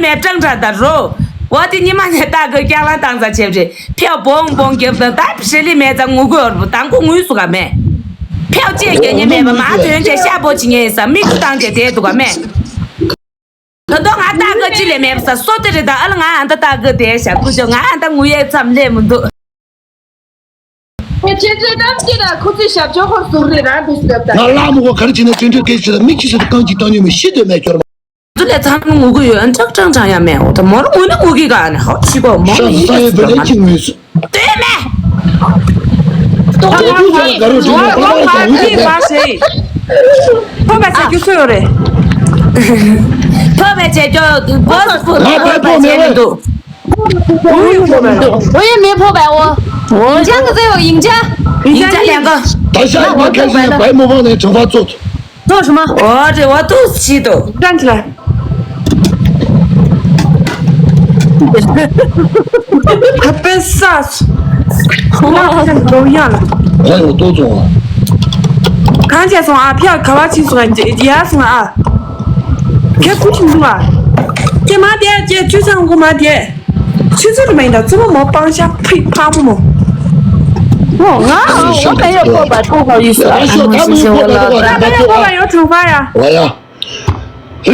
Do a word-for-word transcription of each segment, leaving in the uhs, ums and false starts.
ནས་ཀྲང་ཀྲང་དང་རོ། འོ་དེ་ཉི་མ་ནས་ཏག་གི་སྐྱག་ལང་བཏང་ཙང་བྱས་རེད། ཕེའུ་བོང་བོང་རྒྱབ་དང་ད་ཧྲེ་ལི་མེད་ཙང་ངུ་དགོས་རེད། དང་པོ་ངུས་སུ་ག་མེད། ཕེའུ་ཅེས་རྒྱ་ཉེ་མེད་པ་མ་དོན་ཆེ་ཤ་པོ་ཅི་ཉེ་ས་མིག་ཆུ་བཏང་བྱས་བསྡད་འདུག་ག་མེད། ད་དུང་ང་ཏག་གི་ཅི་ལས་མེད་པ་ས་སོ་དེ་རེད། ད་ཨ་ལ་ང་ཨ་ད་ཏག་གི་བསྡད་ཤ་ཀུ་ཅོ་ང་ཨ་ད་ངུ་ཡས་མཚམས་ལས་མི་འདུག་ཁྱེད་ཚོའི་གཏམ་སྐྱེ་དང་ཁོ་ཚོའི་ཞབས་ཕྱོགས་ཁོར་ཟུར་རེ་རང་དུ་སླེབས་དང་། ང་ལ་མོ་གོ་ག་རེ་བྱས་ན་ཅོན་ཅོན་སྐད་ཆ་དང་མིག་ཆུ་ཟེར་དུ་རྐང་གཅིག་བཏང་ཉོས་མི་ཤི་འདོད་མེད་སྐྱོར་མ། ཚོ་ལས་ཚང་མ་ངུ་གི་ཡོད། ཀྲང་ཀྲང་ཀྲང་ཡང་མེད། འོ་ད་མོར་ངུ་ནི་ངུ་གི་ག་ནས་ཧོ་ཤི་གོ་མོ་ཤ་ནི་ཡིན་ས་ཡོད་པའི་ལན་གཅིག་ངུས་སུ། ལྟོས་མེད། ཏོག་ཏོག་ཏོག་ཏོག་ག་རུ་ཏོག་ཏོག་ཏོག་ཏོག་ཏོག་ཏོག་ཏོག་ཕོ་བས་བྱེད་རྒྱུ་སུ་ཡོད་རེད། ཕོ་བས་བྱེད་རྒྱུ་བོ་སི་ཕོ་ང་ཕོ་ཕོ་བས་བྱེད་མི་འདུག་འོ་ཡོད་མེད་ཕོ་བས་འོ། འོ་ཡིན་ཅང་གི་ཚེ་ཡོ་ཡིན་ཅང་། ཡིན་ཅང་ལེན་གོ། ད་ཤ་ཡིན་ན་ཁ་ཤས་ནས་བའི་མོ་བང་ནས་དྲང་བ་ཙོག་ཏོ་ཧྲི་མ། འོ་རེ་བ་ཏུ་ཤི་ཏོ། ཀྲང་ཅི་ལ། ཧ་པེ་སཱ་སུ། ཁོ་བ་ཁ་འགྲོ་ཡ་ལ། ང་ཡང་ཏོག་ཙམ་ཨ། གང་བྱས་སོང་ཨ། ཕྱག་ག་བ་ཕྱིན་སོང་ཨ། ཡ་སོང་ཨ། ཁྱེད་སུ་ཕྱིན་སོང་ཨ། ཁྱེད་མ་དེ་ཁྱེད་ཆུ་ཚང་གོ་མ་དེ། ཆུ་ཚོད་རེ་མ་ཡིན་ད་རྩུབ་མོ་མོ་སྤང་ཤ་ཕིག་ཕག་མོ་མོ། ང་ང་ཡོད་པོ་པ་ཐོག་པ་ཡོད་ས། ང་ཡོད་པོ་པ་ཡོད་ཐོག་པ་ཡ། ཝ་ཡ།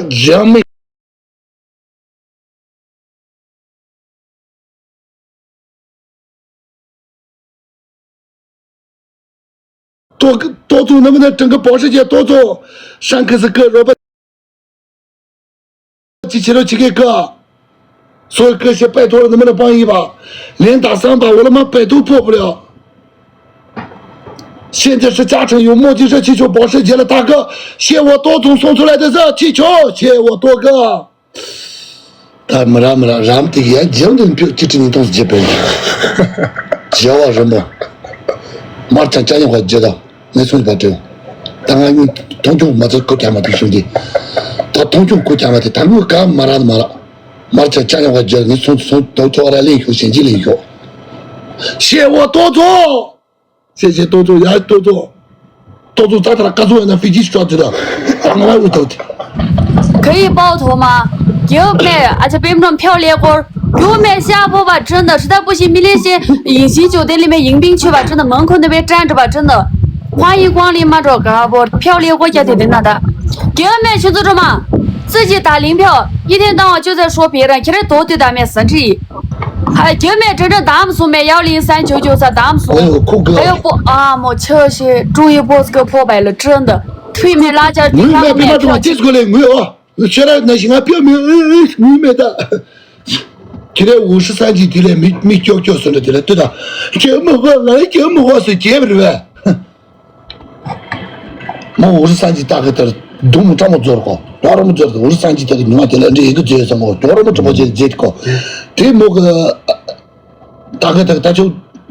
ཇམ་མི། ཏོག་ཏོག་ཚུགས་ནམ་ན་ཀྲང་གི་བོ་ཧྲི་ཅེ་ཏོག་ཚུགས་ཧྲང་ཁི་སི་ཀི་རོ་པ་ཅི་ཆི་རོ་ཆི་ཀེ་ཀ་སོ་ཀི་ཤེ་པའི་ཐོག་ནམ་ན་པང་ཡིན་པ་ལེན་ད་སང་པ་འོ་ལ་མ་པའི་ཐུག་ཕོག་པ་རེད། ཤེས་འདི་ཧྲི་ཅ་ཁྲང་ཡོང་མོ་ཅི་ཧྲི་ཆི་ཆོ་བོ་ཧྲི་རྗེ་ལ་ད་གི་ཤེ་བོ་ཏོག་ཚུགས་སོང་ཚུལ་ལ་དེ་ཟ་ཆི་ཆོ་ཤེ་བོ་ཏོག་གི་ད་མི་ར་མི་ར་རམ་དེ་གི་ཡ་རྒྱབ་འདི་ཕྱོགས་གཅིག་ཁྲི་ཉིས་སྟོང་བརྒྱད་པའི་རྒྱལ་བ་རིན་པོ་མར་ཆ་ཅ་ཡོང་བ་རྒྱུ་དང་ངས་སོང་བ་དྲན། ད་ང་གཉིས་མཐོང་ཆུང་མ་ཚད་ཀུ་ཀྱ་མ་དེ་བྱུང་གི་ད་མཐོང་ཆུང་ཀུ་ཀྱ་མ་དེ་ད་ངུ་ག་མ་ར་མ་ར་མར་ཆ་ཅ་ཡོང་བ་རྒྱུ་ངས་སོང་སོང་དོ་ཐོ་ར་ལེན་ཤོག་ཞན་ཅི་ལེན་ཤོག་ཤེ་བོ་ཏོག་ཚུགས། ཤེས་ཤེས་ཏོག་ཚོ་ཡ་ཏོག་ཚོ། ཏོག་ཚོ་ཙ་ཐ་ལ་ཀ་ཚོ་ཡ་ན་ཧྥི་ཇི་ཤོ་ཏི་ད། ང་ལ་འུ་ཐོག་ཏི། 可以爆头吗？给我妹，而且被那种漂亮锅，给我妹下播吧，真的，实在不行，明天先隐形酒店里面迎宾去吧，真的，门口那边站着吧，真的。欢迎光临，慢走，搞不好漂亮锅家庭的那的。给我妹群组中嘛，自己打零票，一天到晚就在说别人，其实都对咱们生气。 还前面整整打不出没幺零三九九三打不出，哎呦，酷哥。还有不啊，我确实终于把这个破百了，真的。对面辣椒地方面票。 ངོས་མེད་པའི་མ་དུ་མ་ཅི་སྐོར་ལས་ངོས་ཨོ། ཁྱེད་རང་ན་ཞིག་ང་ཕྱོགས་མེད་ངོས་མེད་ད། ཁྱེད་རང་འུ་ཧྲི་སང་གི་དེ་ལས་མི་མི་སྐྱོ་སྐྱོ་སོང་ད་དེ་ལས་ལྟོས་ད། ཁྱེད་མི་ཧོ་ལ་ཁྱེད་མི་ཧོ་སུ་བྱས་པ་རེད་པས། མོ་འུ་རུ་སང་ཅི་ཏག་གི་དེར་རྡུང་མོ་སྤྲང་མོ་རྫོར་གོ་ཀྱོ་རོ་མོ་རྫོར་དུ་འུ་རུ་སང་ཅི་ཏག་གི་ཉུང་བ་དེ་ལ་འདྲེ་ཡི་གི་རྫོས་སམ་གོ་ཀྱོ་རོ་མོ་གྲུ་མོ་ཅེ་རྫེད་གོ་དེ་མོ་གི་ཏག་གི་ཏག་གི་ད་ཆོ་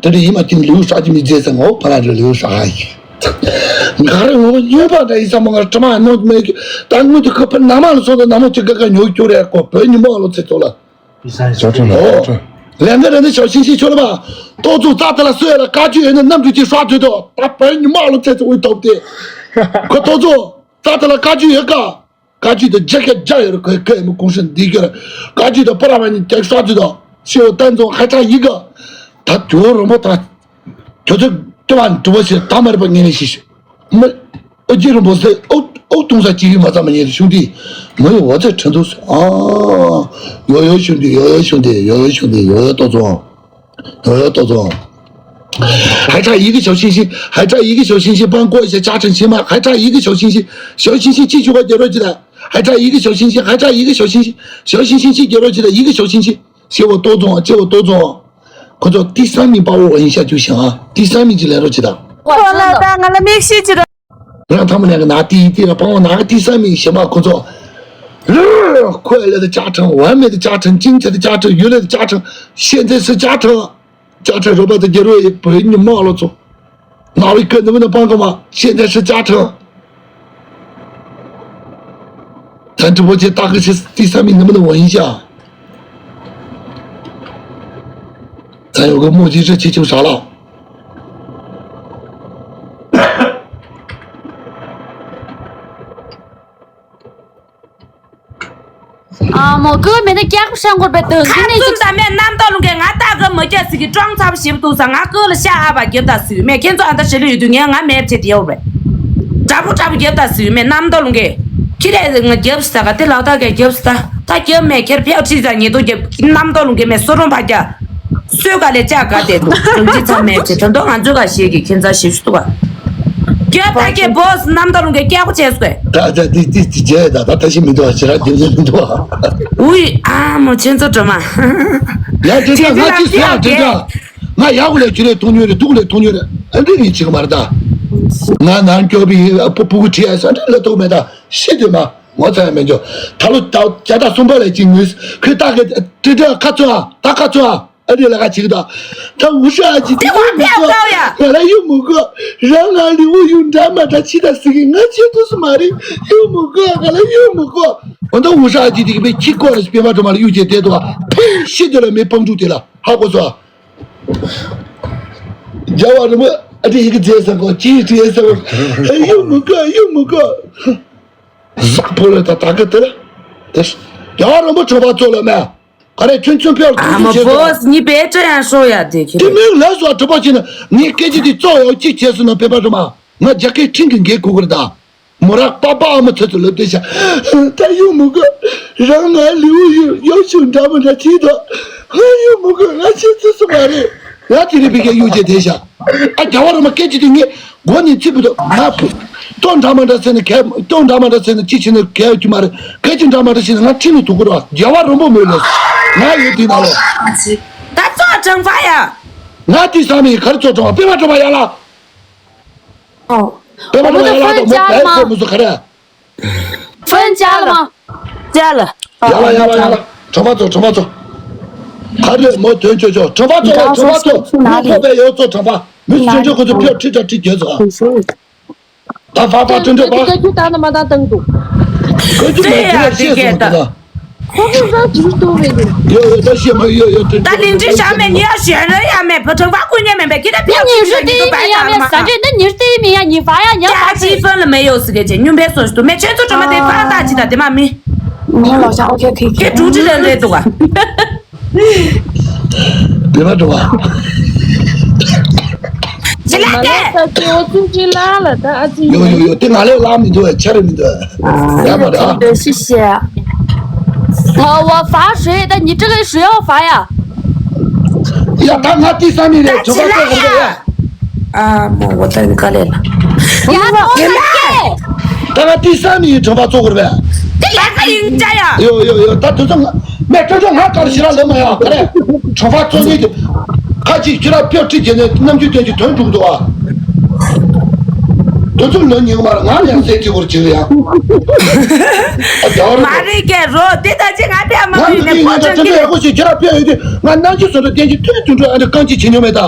དེ་འདྲ་ཡི་མ་ཅིན་ལིའུ་ཧྲ་ཅི་མི་རྫེད་སམ་གོ་ཕ་ར་རི་ལིའུ་ཧྲ་ཧ་ཡི་ག་རེ་ངོ་ཉོས་པ་འདྲ་ཡི་སམ་མོ་ང་དྲི་མ་ནོ་མེ་གི་ད་ངུ་དུ་ཁོ་ཕ་ན་མ་ལ་སོང་དུ་ན་མོ་ཅི་ག་ག་ཉོ་ཀྱོ་རེ་གོ་བོད་ཉི་མ་ལོ་ཚེ་ཚོ་ལ། ལན་འདི་རེ་ནི་ཞའོ་ཤིང་ཤིང་ཆོ་ལ་བ། ཏོག་ཙུག་རྩ་དེ་ལ་སོས་ལ་བཀའ་བཀྱོན་ཡོད་ན་གནམ་གྲུ་གཅིག་ཧྲག་དུས་དོ་ད་བོད་ཉི་མ་ལོ་ཚེ་ཚེ་དབུས་ཐོབ་སྟེ། ཁོ་ཏོག་ཙུག་རྩ་དེ་ལ་བཀའ་བཀྱོན་ཡོད་ཀ་བཀའ་བཀྱོན་དུ་རྒྱ་སྐད་རྒྱ་ཡོད་རེད་ཁོའི་སྐད་མི་གུང་ཧྲི་འདི་གྱོད་རེད། བཀའ་བཀྱོན་དུ་པ་ར་བ་ཉིད་རྒྱ་ཧྲག་དུས་དོ་ཤེའུ་བསྟན་རྫོང་ཧ་ཁྲ་ཡི་ག་ད་དུ་རོ་མོ་ད། ཁྱོད་ཚོས་ལྟོས་པ་འདྲི་བ་ཞིག་ད་མ་རེད་པ་ངས་ནས་ཤིས་ཤིག་མི། ཨོ་རྒྱན་རིན་པོ་ཆེ་ཨོ་ཨོ་གཏོང་ས་ཅི་ཡིན་མ་ཚང་མ་ཉེ་རེ་ཤུང་དེ། མི་ཡི་འོ་ཚད་ཁྲི་འདུག་ཟེར། ཨ། ཡོ་ཡོ་ཤུང་དེ་ཡོ་ཡོ་ཤུང་དེ་ཡོ་ཡོ་ཤུང་དེ་ཡོ་ཡོ་ཏོག་ཙོང་། ཡོ་ཡོ་ཏོག་ཙོང་། ཧའི་ཁྲ་ཡི་གེ་ཞའོ་ཤིང་ཤིང་ཧའི་ཁྲ་ཡི་གེ་ཞའོ་ཤིང་ཤིང་པང་ཀོ་ཞེ་ཅག་ཁྲིན་ཤིང་མ་ཧའི་ཁྲ་ཡི་གེ་ཞའོ་ཤིང་ཤིང་ཞའོ་ཤིང་ཤིང་ཅི་ཆུ་བ་རྒྱལ་རོགས་ཅི་ད། ཧའི་ཁྲ་ཡི་གེ་ཞའོ་ཤིང་ཤིང་ཧའི་ཁྲ་ཡི་གེ་ཞའོ་ཤིང་ཤིང་ཞའོ་ཤིང་ཤིང་ཅི་རྒྱལ་རོགས་ཅི་ད་ཡི་གེ་ཞའོ་ཤིང་ཤིང་། ཤེ་བོ་ཏོག་ཙོང་ཅེ་བོ་ཏོག་ཙོང་། ཁོ་ཚོ་ཏི་སང་མིན་པ་འོ་ཡིན་ཤ་རྒྱུ་ཞིང་ཨ་ཏི་སང་མིན་གྱི་ལས་རོགས་ཅི་དང་། ཁོ་ལ་ད་ང་ལ་མིག་ཤེས་ཅི་ར། རང་ཐ་མ་ལས་ཀྱི་ན་ཏི་ཏི་ར་པང་བ་ན་གི་ཏི་སང་མིན་ཞེ་མ་ཁོ་ཚོ། ཁོའི་ལས་དེ་ཅག་ཁྲང་བ་མེད་དེ་ཅག་ཁྲང་ཅིང་ཆེ་དེ་ཅག་ཁྲང་ཡུལ་ལས་དེ་ཅག་ཁྲང་ཤེས་འདི་སི་ཅག་ཁྲང་། ཅག་ཁྲང་རོ་པ་དེ་རྒྱལ་རོགས་ཡི་བོད་ཉི་མ་ལོ་ཚོ། ནག་བི་ཀི་ནི་མི་ནི་པང་ཀ་མ་ཤེས་འདི་སི་ཅག་ཁྲང་། ཚན་ཁྲི་བོ་ཆེ་སྟག་གི་ཆེ་ཏི་ས་མི་ནི་མི་ནི་བ་ཡིན་ཤ། ཚན་ཡོ་གི་མོ་ཅི་ཧྲི་ཆེ་ཆེ་ཧྲ་ལ། ཨ་མོ་ཀུ་མེད་ན་སྐྱག་པ་ཤང་གོར་པའི་དོན་ཁ་འདི་ནས་བཙུམ་ཅིག་ད་མེད་རྣམ་རྟོག་ལུང་གའི་ང་ལྟ་གི་མི་སྐྱ་ཟིག་གི་ཀྲོང་ཚབ་ཞིབ་འདུག་ས་ང་ཀུ་ལ་ཤ་ཨ་བ་རྒྱབ་ད་ཟིག་མེད་ཁྱེད་ཚོ་ཨ་ད་ཞི་ལི་ཡོད་དུས་ངས་ང་མེད་བྱེད་དེ་ཡོད་རེད། དྲ་པོ་དྲ་པོ་རྒྱབ་ད་ཟིག་མེད་རྣམ་རྟོག་ལུང་གའི་ཁྱི་རེད་ང་རྒྱབ་ས་ག་དེ་ལག་ཐག་ག་རྒྱབ་ས་ད་རྒྱབ་མེད་ཁྱེར་ཕྱག་ཁྲིད་ས་ཉེ་དུ་རྒྱབ་རྣམ་རྟོག་ལུང་གའི་མེད་སོ་རོང་ཕ་རྒྱ། སོས་ག་ལས་ལྕགས་ག་དེ་འདུག་སུམ་ཅི་ཚང་མེད་ཅེས་ད་དུང་ང་ཚོས་ག་ཤེས་ཀྱི་ཁྱེད་ཚ་ཞིབ་ཞུ་ཐུབ་པ། རྒྱབ་ད་ཀྱེ་བོ་སི་རྣམ་རྟོག་ལུང་གའི་སྐྱག་པ་བྱས་སོ། ད་ད་དེ་དེ་དེ་བྱས་ད་ད་ད་ཤི་མི་འདུག་ཨ་ཞེ་ར་རྒྱབ་ཟེར་མི་འདུག་ཨ། ཨུའི་ཨ་མོ་ཁྱེད་ཚོ་དྲི་མ། ཡ་དྲི་ད་ང་ཅི་ཟེར་ཡ་དྲི་ད། ང་ཡག་པོ་ལས་ཁྱོད་ལས་མཐོང་ཉོས་རེད་སྡུག་ལས་མཐོང་ཉོས་རེད་ཨ་འདི་ངས་བྱེད་གི་མ་རེད་ད། ང་ནང་སྐྱོ་བའི་ཨ་ཕོ་ཕུ་གུ་ཁྲིད་ཨ་ས་འདྲ་ལ་ཐུག་མེད་ད་ཤི་དེ་མ་ངོ་ཚ་ཡ་མེད་འཇོ། ད་ལོ་ད་བརྒྱ་དང་གསུམ་པ་ལས་ཅིག་ངུས་ཁོས་ད་གི་དྲི་དྲི་ཁ་ཚོ་ཨ་ད་ཁ་ཚོ་ཨ་ཨ་འདི་ལ་ཁ་བྱེད་གི་ད། ད་འུ་ཧྲ་ཨ་ཅི་དེ་ཡུ་མུ་གོ་ང་ལ་ཡུ་མུ་གོ་རང་ང་ལི་འུ་ཡུ་འདྲ་མ་འདྲ་ཕྱི་ད་ཟིག་གི་ང་ཆེ་ཐུ་སུ་མ་རེད་ཡུ་མུ་གོ་ང་ལ་ཡུ་མུ་གོ། འོ་ད་འུ་ཧྲ་ཨ་ཅི་དེ་གི་པའི་ཁྱི་ཀོ་ར་ཤི་པེ་མ་དྲོ་མ་ལ་གཡུ་ཅེ་དེ་དོ་ཕེ་ཤི་དེ་ལ་མེ་ཕང་ཕྲུག་དེ་ལ། ཧ་གོ་སོང་། རྒྱལ་བ་རིན་པོ་ཨ་ཏི་ཡི་གེ་མཛད་ས་གོ་ཅི་ཡི་གེ་ས་གོ་ཡུ་མུ་གོ་ཡུ་མུ་གོ། ཟག་པོ་ལ་ད་ད་ག་དེ་ལ་དེ་རྒྱལ་བ་རིན་པོ་ཆེ་བ་ཚོ་ལ་མེ་ག་རེ་ཁྱོད་ཚོ་ཕེ་ལ་ཨ་མ་ཐུག་ཐུག་བྱེད་བོ་སོ། སི་གཉིས་པའི་ཅི་ཡང་ཤོ་ཡ་དེ་ཁྱེད་དེ་མིང་ལ་སོ་གྲུབ་པ་བྱེད་ན་ངས་སྐད་ཆ་དེ་གཙོ་ཡོད་ཅིག་བྱས་སོང་ན་པེ་པ་རིན་མ་ང་རྒྱ་སྐད་ཁྲིང་གི་འགན་གོ་གི་རེད་ད། མོ་རང་པ་པ་ཨ་མ་ཚོ་ཚོ་ལབ་བསྡད་ཤག་ད་ཡོང་མི་དགོས། རང་ང་ལེའུ་ཡོད་ཡོད་ཤུགས་འདྲ་མི་འདྲ་བྱེད་དོ། ང་ཡོང་མི་དགོས། ང་ཆེ་ཚུལ་སུ་མ་རེད། ང་དེ་རིང་ཕ་གིར་གཡུག་བྱས་བསྡད་ཤག་ཨ་རྒྱལ་བ་རིན་པོ་སྐད་ཆ་དེ་ངས་མགོ་ནས་ཚིག་བུ་དོ་ང་ཕུ། ལྟོ་འདྲ་མི་འདྲ་ཟེར་ནས་གས་ལྟོ་འདྲ་མི་འདྲ་ཟེར་ནས་ཅི་བྱེད་ནས་གས་ཡོད་ཀྱི་མ་རེད། སྐད་ཆ་འདྲ་མི་འདྲ་བྱས་ནས་ང་ཁྲིད་ནས་འདུག་གི་རེད། རྒྱལ་བ་རིན་པོ་མོས་ལབ། ང་ཡོད་དེ་ན་ལོ། ད་ཙོག་དྲང་པ་ཡ། ང་དེ་བསམ་ཡིན་ག་རེ་ཙོག་དྲང་བ་དཔེ་མ་དྲང་བ་ཡ་ལ། 哦，我们的分家了吗？分家了吗？加了。ཡ་ལ་ཡ་ལ་ཡ་ལ། གྲོང་པ་ཚོ་གྲོང་པ་ཚོ། ག་རེ་མོ་དོན་ཆོས་ཆོས་གྲོང་པ་ཚོ་ལ་གྲོང་པ་ཚོ་མོ་ཁོ་པའི་ཡོད་ཚོ་གྲོང་པ་མི་ཚོ་ཆོས་ཆོས་ཁོ་ཚོ་ཕེབས་ཁྲི་ཆ་ཁྲི་རྒྱལ་ཚོ། ད་ཕ་ཕ་ཁྲི་འགྲོ་ཕ། ཁྱོད་ད་ནི་མ་ད་དང་འདུག་ཁོ་ཚོ་མེད་ཁྱི་ལ་ཤེས་སོང་ད། ཁོ་ཚོ་ས་ཇུས་གཏོང་བའི་ཡིན། ཡོད་ཡོད་ད་ཤེས་མ་ཡོད་ཡོད་ཁྲི་ད་ལིང་ཁྲི་ཞག་མེད་ཉི་ཡ་ཞོན་ར་ཡ་མེད་ཕ་ཁྲི་བ་ཀུན་ཉེ་མེད་པའི་ཁྱི་ད་ཕེབས་ཁྲི་ཞག་ཉི་འདུག་པ་ཡ་མ། ས་འདྲེ་ད་ཉི་ལྟེ་མི་ཡ་ཉི་བ་ཡ་ཉ་བ་ཅི་ཕན་ལ་མེད་ཡོད་ཟེར་གི་ཅེ་སྨྱོན་པའི་སོ་ཞིག་ཏུ་མེད་ཁྱོད་ཚོ་ཁྲི་མ་དེ་ཕ་ད་ཅི་ད་དེ་མ་མི། ངའི་ལོ་ཤ་ཨོ་ཁེ་ཁེ་ཁེ། ཁྱེད་དྲུག་ཁྲི་རེ་རེ་འདུག་ག་དེ་མ་འགྲོ་བ། ཅི་ལ་ཀེ། ས་ཀེ་ཨོ་ཙི་ཅི་ལ་ལ་ད་ཨ་ཙི། ཡོ་ཡོ་ཡོ་དེ་ང་ལས་ལག་མི་འདུག་ཆ་རེ་མི་འདུག་ཡ་མ་ད། 对，谢谢。我我发水的，你这个水要发呀。 ཡ་ད་ང་དེ་བསམ་ཡིན་རེད་ད་ཅི་ལ་ཡ། ཨ་མོ་འོ་ད་ནི་དཀའ་ལས་ལ། ཡ་ཏོ་ལ་ཀེ། ད་ང་དེ་བསམ་ཡིན་གྲོང་པ་ཚོགས་དགོས་རེད་པས། དེ་ལས་ཀ་ཡིན་ཅག་ཡ། ཡོ་ཡོ་ཡོ་ད་དུ་ཚོ་ང་མེད་ཁྲོ་ཁྲོ་ང་དཀར་ཞེ་ར་ལ་མ་ཡ་ག་རེ། གྲོང་པ་ཚོགས་ནི་དེ། ཁ་ཅིག་ཁྱོད་ར་ཕྱོགས་ཁྲི་རྒྱལ་ནས་རྣམ་འགྱུར་སྟོན་གྱི་དོན་འགྲུག་འདུག་ཨ། དུ་ཚོ་ལོ་ཉིན་མར་ང་ཡང་སེ་ཅི་བོར་ཅི་རེད་ཡ། ཨ་རྒྱ་བར་མ་རེད་ཀེ་རོ་དེ་ད་ཅི་ང་དེ་མ་ང་ཡིན་ནས་ནི་ཕོ་ཡིན་ན་ཅོ་ད་དེ་ཀེ་ཡག་པོ་ཞིག་ཁྱོད་ར་ཕྱོགས་ཡོད་དུས་ང་རྣམ་འགྱུར་བཟོ་འདྲ་སྟོན་གྱི་དུས་དུད་འགྲོ་ཨ་འདྲ་རྐང་གཅིག་བྱེད་མྱོང་མེད་ད།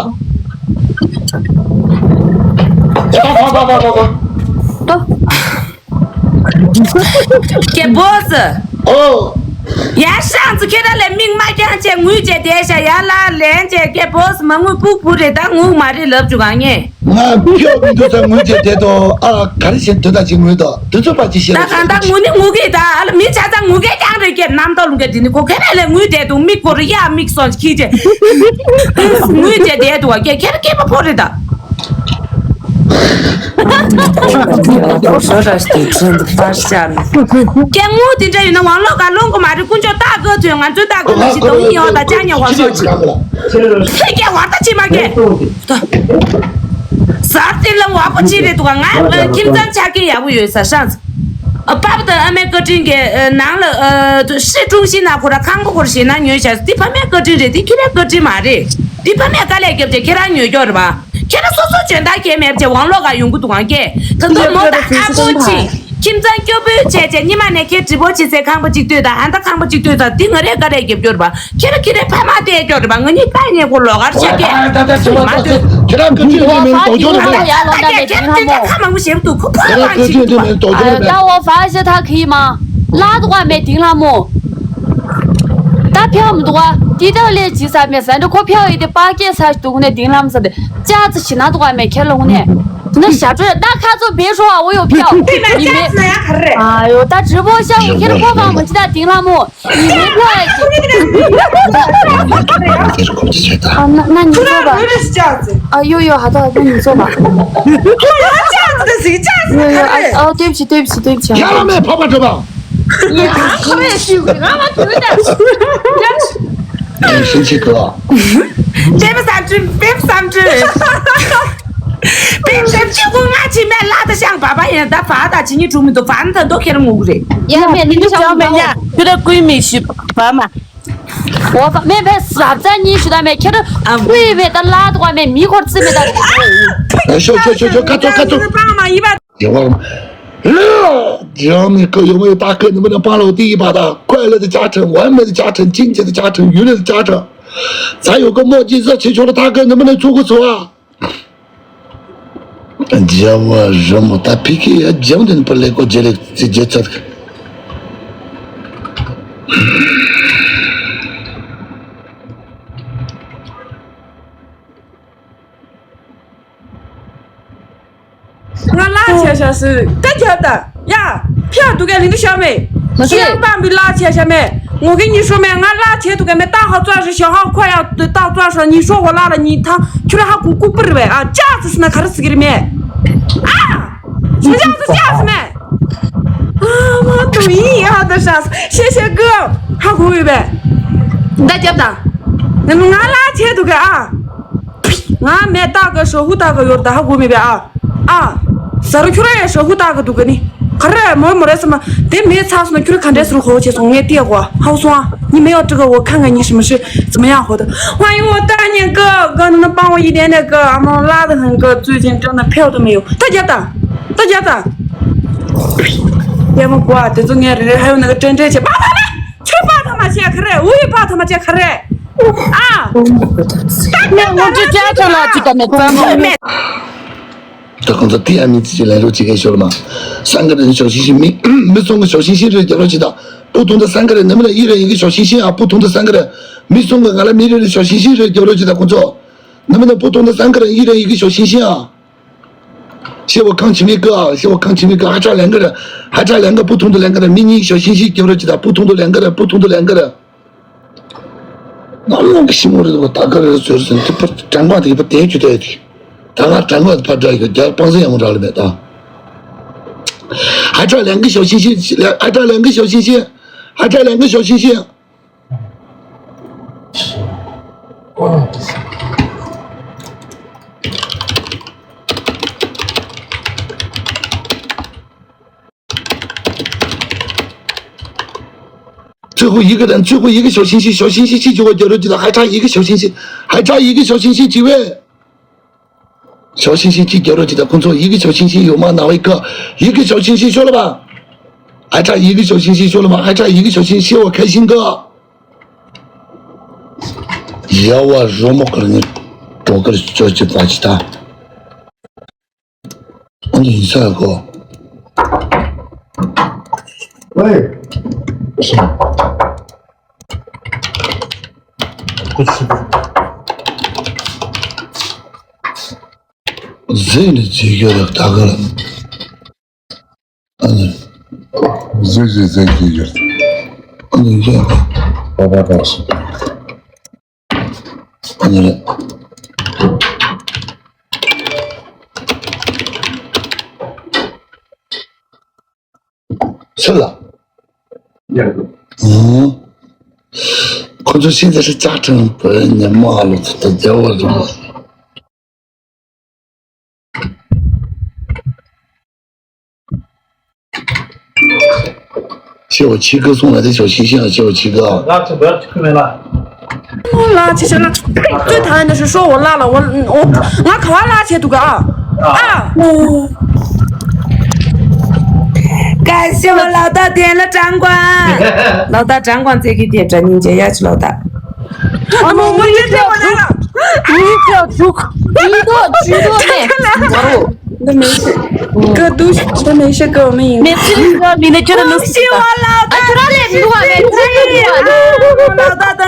ཀེ་བོ་སི། ཨོ། ཡ་ཤང་ཚུ་ཁྱེད་རང་ལས་མིག་མ་རྒྱང་བྱས་ངུས་བྱས་བསྡད་ཤག་ཡ་ལ་ལན་བྱས་ཀེ་བོ་སི་མ་ངུས་ཕུག་ཕུག་རེད་ད་ངུག་མ་རེད་ལབ་བཅུག་ག་ངས། ང་ཕྱོགས་མི་འདུག་ས་ངུས་བྱས་བསྡད་དོ་ཨ་ག་རེ་བྱས་དོན་དག་ཅིག་ངུས་དོ་དུས་ཚོད་པ་ཅིག་བཤད་ད་རོགས་གང་ལྟར་ངུ་ནི་ངུ་གི་ད་ཨ་ལ་མི་ཆ་ཚང་ངུ་གི་རྐྱང་རེད་ཀེ་རྣམ་རྟོག་ལུང་གི་དེ་ནི་ཁོ་ཁེ་རེ་ལས་ངུས་བསྡད་འདུག་མིག་སྐོར་ཡ་མིག་སོང་ཁྱི་བྱས་ངུས་བྱས་བསྡད་འདུག་བ་ཀེ་ཁེ་རེ་སྐྱེས་པ་ཕོ་རེད་ད། ཁྱེད་ངུ་དེ་འདྲ་ཡོད་ན་ཝང་ལོག་ག་ལོང་གི་མ་རེད། དཀོན་མཆོག་སྟག་གི་དོན་ང་ཚོའི་སྟག་གི་ལ་ཞིག་དང་ཡིན་ཡོད་ད་ཅག་ཉེ་བ་སོགས་ཀྱི་ཁྱེད་ཀྱི་བར་ད་ཅི་མ་གས་ཟར་དེ་ལ་བ་པོ་ཅི་རེད་འདུག་ང་ཁྱིམ་ཚང་ཆ་རྐྱེན་ཡག་པོ་ཡོད་ས་ཤང་། ཨ་པ་པ་དང་ཨ་མའི་བཀའ་དྲིན་གྱི་ནང་ལ་ཨ་ཧྲི་ཀྲུང་ཞི་ན་ཁོ་ར་ཁང་པ་ཁོ་ར་ཞེ་ན་ཉོས་བྱས་འདི་ཕ་མའི་བཀའ་དྲིན་རེད། འདི་ཁྱེད་རའི་བཀའ་དྲིན་མ་རེད། འདི་ཕ་མས་དཀའ་ལས་བརྒྱབ་བྱས་ཁྱེད་རང་ཉོས་ཀྱོག་རེད་པ། ཁྱེད་རང་སོ་སོ་འཇོན་ཐང་གས་མེད་བྱས་ཝང་ལོག་ག་ཡོང་གི་འདུག་གང་གས་ད་དུང་མོ་ད་ཨ་པོ་ཅི་ཁྱིམ་ཚང་སྐྱོ་པོའི་བྱས་བྱས་ཉི་མ་ནས་ཁྱེད་དྲི་བོ་བྱེད་སའི་ཁང་པ་གཅིག་ལྟོས་དང་ཨ་མདའ་ཁང་པ་གཅིག་ལྟོས་དང་འདི་ང་རའི་དཀའ་ལས་བརྒྱབ་ཀྱོག་རེད་པ། ཁྱེད་རང་ཁྱེད་རའི་ཕ་མ་བལྟས་ཀྱོག་རེད་པ། ང་གཉིས་ལྟ་ཉེ་ཁོ་ལོག་གར་ཆགས་ཀྱས་མ་ལྟོས། ཁྱེད་རང་གི་ཁྲིད་ལས་མིན་ལྟོ་ཅོག་རེད་པ། ད་ཁྱེད་ཁྱེད་རང་ཁྱེད་རང་ཁ་མང་པོ་ཞེ་པོ་འདུག་ཁོ་ཕོ་ཁྱེད་རང་ཁྱེད་ཁྱེད་རང་ཁྱེད་རང་ད་འོ་ཧྥ་ཞེ་ཐག་གི་མ་ལ་འདུག་ག་མེད་དིང་ལ་མོ། ད་ཕེའུ་མི་འདུག་ག་དེ་དག་ལས་ཇི་ས་མེད་ས་འདྲ་ཁོ་ཕེའུ་ཡི་དེ་པ་སྐད་ས་ཞིག་འདུག་ནས་དིང་ལ་མོ་ས་དེ་ཅག་ཙི་ཞི་ན་འདུག་ག་མེད་ཁྱེད་ལ་འུ་ནས། 那小周，那看做别说话，我有票。对面架子那样很热。哎呦，他直播效果现在播放我们现在顶了木，你没票呀？啊，那那你坐吧。啊，又又好的，那你坐吧。架子的谁架子的？哎哦，对不起对不起对不起。 你生气哥。 别不三只，别不三只。别生气，我妈去买辣的香粑粑，人家发的，请你出门都发的都给了我的。也没，你就想没呀，有点闺蜜是粑粑。我发没没啥子，你是的没，看到闺蜜的辣的话没，米块子没的。哎，行行行行，快走快走。帮忙一把。 有了吗？只要你哥有没有大哥，能不能帮了我第一把的？快乐的加成，完美的加成，金钱的加成，娱乐的加成，咱有个墨迹热气球的大哥，能不能出个手啊？རྒྱལ་བ་རི་མོ་ད་ཕི་ཁེ་ཡ་རྒྱང་དུ་པར་ལེགས་པོ་རྒྱལ་ལེགས་ཚེ་རྒྱལ་ཚད། ང་ལག་ཆ་ཤ་སི་ད་རྒྱབ་ད་ཡ། ཕྱག་འདུག་ག་ལིང་ཏུ་ཤ་མེ། མ་ཤི་ཡང་པང་བི་ལག་ཆ་ཤ་མེ། ངོ་གི་ཉི་ཤོ་མེ། ང་ལག་ཆ་འདུག་ག་མེ། ད་ཧ་ཙོ་ཤི་ཤ་ཧ་ཁོ་ཡ་ད་ཙོ་ཤ་ཉི་ཤོ་འོ་ལག་ལ་ཉི་ཐང་ཁྱོད་ཧ་གུ་གུ་པུར་བེ་ཨ་ཅག་ཙི་སི་ན་ག་རི་སི་གི་རི་མེ། ཨ་ཤ་ཅག་ཙི་ཅག་ཙི་མེ། ཨ་མ་དུ་ཡི་ཧ་ད་ཤ་ཤེ་ཤེ་གི་ཧ་གུ་བེ་བེ། ད་རྒྱབ་ད་ང་ལག་ཆ་འདུག་ག་ཨ། ང་མེ་ཏག་གི་ཧྲ་ཧུ་ཏག་གི་ཡོར་ད་ཧ་གོ་མེད་པས་ཨ། ཨ། ཟ་རུ་ཁྱོད་ར་ཡ་ཧྲ་ཧུ་ཏག་གི་འདུག་གི་ནི། ག་རེ་མོ་མོ་རེ་ས་མ་དེ་མེ་ཚགས་སོང་ན་ཁྱོད་ག་འདྲས་སུ་རུ་ཧོ་བྱས་སོང་ངས་ལྟས་གོ་ཧའུ་སོང་ཨ། ནི་མེ་ཡོ་ཏྲི་གི་འོ་ཁ་ང་ཉི་ཧྲི་མི་ཧྲི་ཙི་མ་ཡ་ཧོ་ད། ཧ་ཡོ་ད་ཉན་གི་གི་ནི་ནི་པང་བ་ཡི་དེ་ནས་གི་ཨ་མོ་ལ་ད་ཧན་གི་ཙུའི་ཅིན་ཀྲང་ན་ཕེའོ་ད་མེ་ཡོ་ད་རྒྱབ་ད། ད་རྒྱབ་ད། ཡ་མོ་གོ་ཨ་དེ་ཚོ་ངས་རེ་རེ་ཧ་ཡོ་ན་གི་ཏྲེན་ཏྲེ་བྱས་པ་ད་ལེ། ཁྱོད་པ་ཐ་མ་བྱས་ག་རེ། འུ་ཡི་པ་ཐ་མ་བྱས་ག་རེ། ཨ། ངས་ངོ་སྤྲོད་བྱས་ཚར་ལ་ཅི་ག་མེད་ཙང་། ད་ཁོང་ཚོ་ཏི་ཨ་མི་ཙི་ཅི་ལན་རོ་ཅི་གེ་ཤོར་མ། སང་ག་རེ་ནི་ཤོག་ཤིང་ཤིང་མི་མི་སོང་གི་ཤོག་ཤིང་ཤིང་རེ་རྒྱབ་རོགས་ཅི་ད། པུ་ཐུང་ད་སང་ག་རེ་ནི་མི་ན་ཨི་རེ་ཡི་གི་ཤོག་ཤིང་ཤིང་ཨ། པུ་ཐུང་ད་སང་ག་རེ་མི་སོང་གི་ང་ལ་མི་རེ་རེ་ཤོག་ཤིང་ཤིང་རེ་རྒྱབ་རོགས་ཅི་ད་ཁོང་ཚོ། ནི་མི་ན་པུ་ཐུང་ད་སང་ག་རེ་ཨི་རེ་ཡི་གི་ཤོག་ཤིང་ཤིང་ཨ། ཤེ་བ་ཁང་ཆི་མི་ཀ་ཤེ་བ་ཁང་ཆི་མི་ཀ་ཧ་ཅང་ལན་ག་ར། ཧ་ཅང་ལན་ག་པུ་ཐུང་དུ་ལན་ག་ར། མི་གཉིས་ཤོག་ཤིང་ཤིང་རྒྱབ་ར་ཅི་ད། པུ་ཐུང་དུ་ལན་ག་ར། པུ་ཐུང་དུ་ལན་ག་ར། ནམ་ལོང་གི་ཤི་མོ་རེད་བ། ད་ག་རེ་ཟེར་ཟེར་དེ་པར་དྲང་པ་དེ་པར་དེ་རྒྱུ་དེ་དེ། ད་ང་དྲང་པ་དེ་ཕར་འདྲ་ཡོད་རྒྱ་པང་སེ་ཡང་མོ་འདྲ་ལ་མེད་ད། ཧ་ཅང་ལན་གི་ཤོག་ཤིང་ཤིང་ཧ་ཅང་ལན་གི་ཤོག་ཤིང་ཤིང་། ཧ་ཅང་ལན་གི་ཤོག་ཤིང་ཤིང་། ཚུལ་ཁུ་ཡི་གེ་དང་ཚུལ་ཁུ་ཡི་གེ་ཞོ་ཤིང་ཤིང་ཞོ་ཤིང་ཤིང་ཅི་ཅི་གོ་རྒྱ་རོ་ཅི་དང་ཧ་ཁྲ་ཡི་གེ་ཞོ་ཤིང་ཤིང་ཧ་ཁྲ་ཡི་གེ་ཞོ་ཤིང་ཤིང་ཅི་བས། ཞོ་ཤིང་ཤིང་ཅི་རྒྱ་རོ་ཅི་དང་ཁོང་ཚོ་ཡི་གེ་ཞོ་ཤིང་ཤིང་ཡོད་མ་ན་བའི་ཀ་ཡི་གེ་ཞོ་ཤིང་ཤིང་ཤོ་ལ་བ། ཧ་ཁྲ་ཡི་གེ་ཞོ་ཤིང་ཤིང་ཤོ་ལ་བ། ཧ་ཁྲ་ཡི་གེ་ཞོ་ཤིང་ཤིང་བ་ཁ་ཤིང་ཀ། ཡ་བ་རོ་མོ་ཀར་ནི་གྲོ་ཀར་ཅོ་ཅི་པ་ཅི་ད། ཨ་ནི་ཡིན་ས་གོ། ཨེ། ཟེ་ནི་ཟེ་གྱོ་ར་ད་ག་ལ། ཨ་ནི། ཟེ་ཟེ་ཟེ་གྱོ་ར། ཨ་ནི་ཡ། པ་པ་པ་སི། ཨ་ནི་རེད། ཚུར་ལ། ཡ། ཨང་། ཁོ་ཚོ་ཤིན་ཏུ་ཞིག་ཅག་ཁྲིམས་པོའི་ཉམས་མ་ལོ་ཚོ་དང་རྒྱལ་བ་རིན་པོ། ཤེ་བ་ཆི་གི་སོང་ལ་དེ་ཤོ་ཤི་ཤི་ཡང་ཤེ་བ་ཆི་གི་ཨ། ལག་ཆ་བར་ཆི་མེ་ལ། ལག་ཆ་ཆ་ལ། ཙོད་ཐང་ནས་ཤོ་ཤོ་བ་ལ་ལ་བ་ཨོ། ང་ག་བ་ལག་ཆ་འདུག་ག་ཨ། ཨ། ཀ་ཤི་བ་ལག་ད་དེ་ལ་དྲང་གོ་ཨ། ལག་ད་དྲང་གོ་ཨ་ཙེ་གི་དེ་དྲ་ཉིན་ཇེ་ཡ་ཆི་ལག་ད། ཨ་མོ་ངོ་ཡི་ཏེ་བ་ན་ལ། ངོ་ཡི་ཏེ་བ་ཐུག་ཇུས་གཏོགས་ཇུས་གཏོགས་ནས་ང་རོ། འདི་མེད་ཤི། ག་དུ་ཤི་འདི་མེད་ཤི་ག་མི་ཡིན། མེད་ཤི་ག་མི་ནས་ཁྱོད་ལ་ནུ་ཤི་ཤི་བ་ལ་ད། ཨ་ཁྱོད་ར་ལས་མི་བ་མེད་ཁྱོད་ར་ལས་མི་བ་ལ། ད་ད་